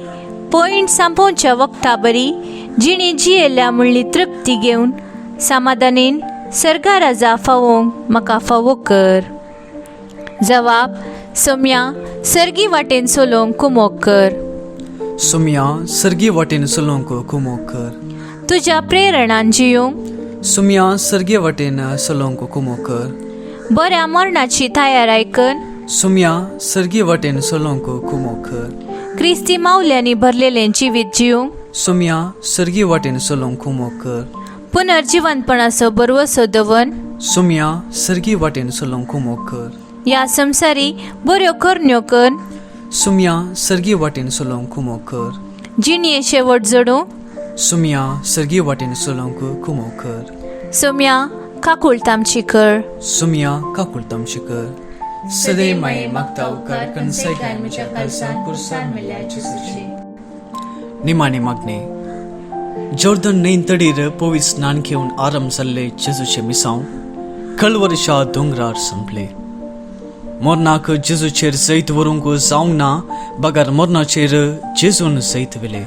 पयण सांपोवच्या वखदा बरी जिणी जियेल्या म्हणली तृप्ती घेवन समाधानीन सर्गा राजा फावोवंक म्हाका फावो कर. जवाब: सोम्या, सर्गी वाटेन चलोवंक कुमोक कर. सुम्या, सर्गी वाटेन चलोवंक कुमोक कर. तुज्या प्रेरणान जियोंक सुम्या, सर्गी वाटेन चलोवंक कुमोक कर. बऱ्या मरणाची तयाराय कर. सुम्या, सर्गी वाटेन चलोवंक कुमोक कर. क्रिस्ती मावल्यांनी भरलेलें जिवीत जियोंक सुम्या, सर्गी वाटेन चलोवंक कुमोक कर. पुनर्जिवंतपणाचो बरवसो दवर. सुम्या, सर्गी वाटेन चलोवंक कुमोक कर. ह्या संवसारी बऱ्यो करण्यो कर. सुम्या, सर्गी वाटेन चलोवंक कुमोक कर. जिणये शेवट जोडूं. सुम्या, सर्गी वाटेन चलोवंक कुमोक कर. सोम्या, काकुळट आमची कर. सुम्या, काकुळट आमची कर. सदैव माये मागता उपकार कनसाय गाय म्हज्या काळजान कुर्सान मेल्या जेजूचे. निमाणे मागणे. जॉर्दन न्हंय तडीर पवित्र स्नान घेवन आरंभ जाल्ले जेजूचे मिसांव कलवरच्या दोंगरार संपले. मरणाक जेजूचेर जैत व्हरूंक जावंक ना, बगर मरणाचेर जेजून जैत व्हेले.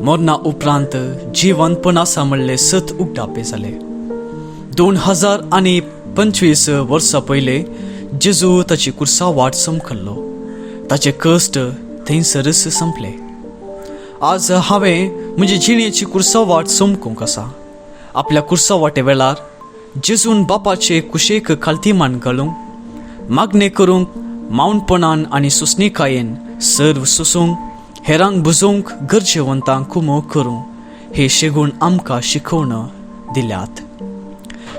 मरणा उपरांत जिवंतपण आसा म्हणले सत उगडापे जाले. 2025 वर्सां पयले जेजू ताची कुर्सा वाट समखल्लो. ताचे कश्ट थंयसरच संपले. आज हांवें म्हजी जिणेची कुर्सा वाट चमकूंक आसा. आपल्या कुर्सा वाटे वेळार जेजून बापाचे कुशेक खालती मान घालूंक, मागणें करूंक, मावनपणान आनी सोंसणीकायेन सर्व सोसूंक, हेरांक बुजोवंक, गरजेवंतांक कुमोक करूंक हे शेगूण आमकां शिकोवण दिल्यात.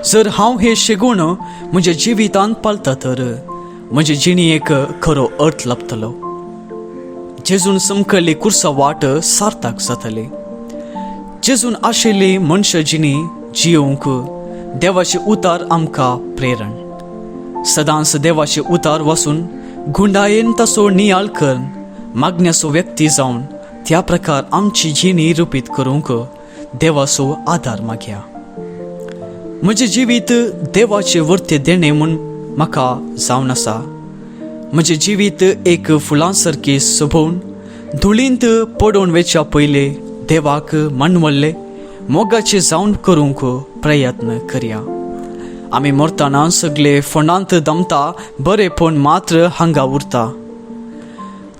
जर हांव हे शेगूण म्हज्या जिवितांत पाळता तर म्हजे जिणेक खरो अर्थ लाबतलो. जेजून समकल्ली कुर्सा वाट सार्थक जातली. जेजून आशिल्ली मनशा जिणी जियोवंक देवाचे उतार आमकां प्रेरण. सदांच देवाचे उतार वाचून गुंडायेन ताचो नियाळ करून मागण्याचो व्यक्ती जावन त्या प्रकार आमची जिणी रुपीत करूंक देवाचो आदार मागया. म्हजें जिवीत देवाचे वर्ते देणें म्हूण म्हाका जावन आसा. म्हजें जिवीत एक फुलां सारकें सोबोवन धुळींत पडोवन वेच्या पयले देवाक मानवल्ले मोगाचें जावन करूंक प्रयत्न करया. आमी मरतना सगळे फोंडांत दमता, बरेपण मात्र हांगा उरता.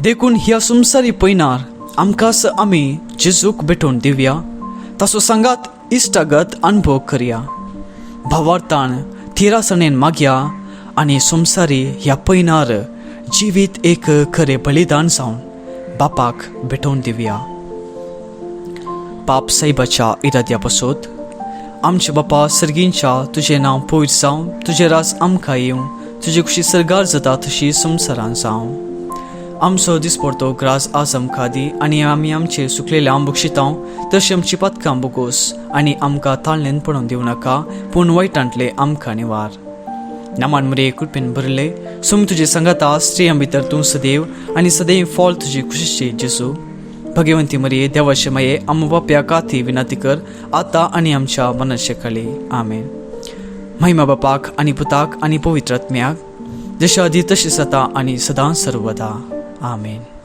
देखून ह्या संवसारी पयनार आमकांच आमी जेजूक भेटोवन दिवया, ताचो सांगात इश्टागत अनुभव करया, भावार्थान थिरासणेन मागया आनी संवसारी ह्या पयनार जिवीत एक खरें बलिदान जावन बापाक भेटोवन दिवया. पाप सायबाच्या इराद्या पासत. आमच्या बापा सर्गींच्या, तुजें नांव पयस जावं, तुजें राज आमकां येवं, तुजी खुशी सर्गार जाता तशी संवसारान जावं. आमचो दिसपडतो ग्रास आज आमकां दी आनी आमी आमचे सुकलेले आम बक्षितांव तशें आमची पातकां बोगोस आनी आमकां ताळणेन पडोवन दिवं नाका, पूण वायटांतले आमकां निवार. नामान मरे, कृपेन भरले, सोम तुजे सांगाता, स्त्रियां भितर तूं सदैव आनी सदैव फॉल तुजी खुशीची जेजू. भगवंती मरिये, देवाचे माये, आम बाप्या काती विनंती कर, आतां आनी आमच्या मनाचे खाली. आमेन. महिमा बापाक आनी पुताक आनी पवित्र आत्म्याक, जशें आदी तशें जाता आनी सदां सर्वदा. आमेन.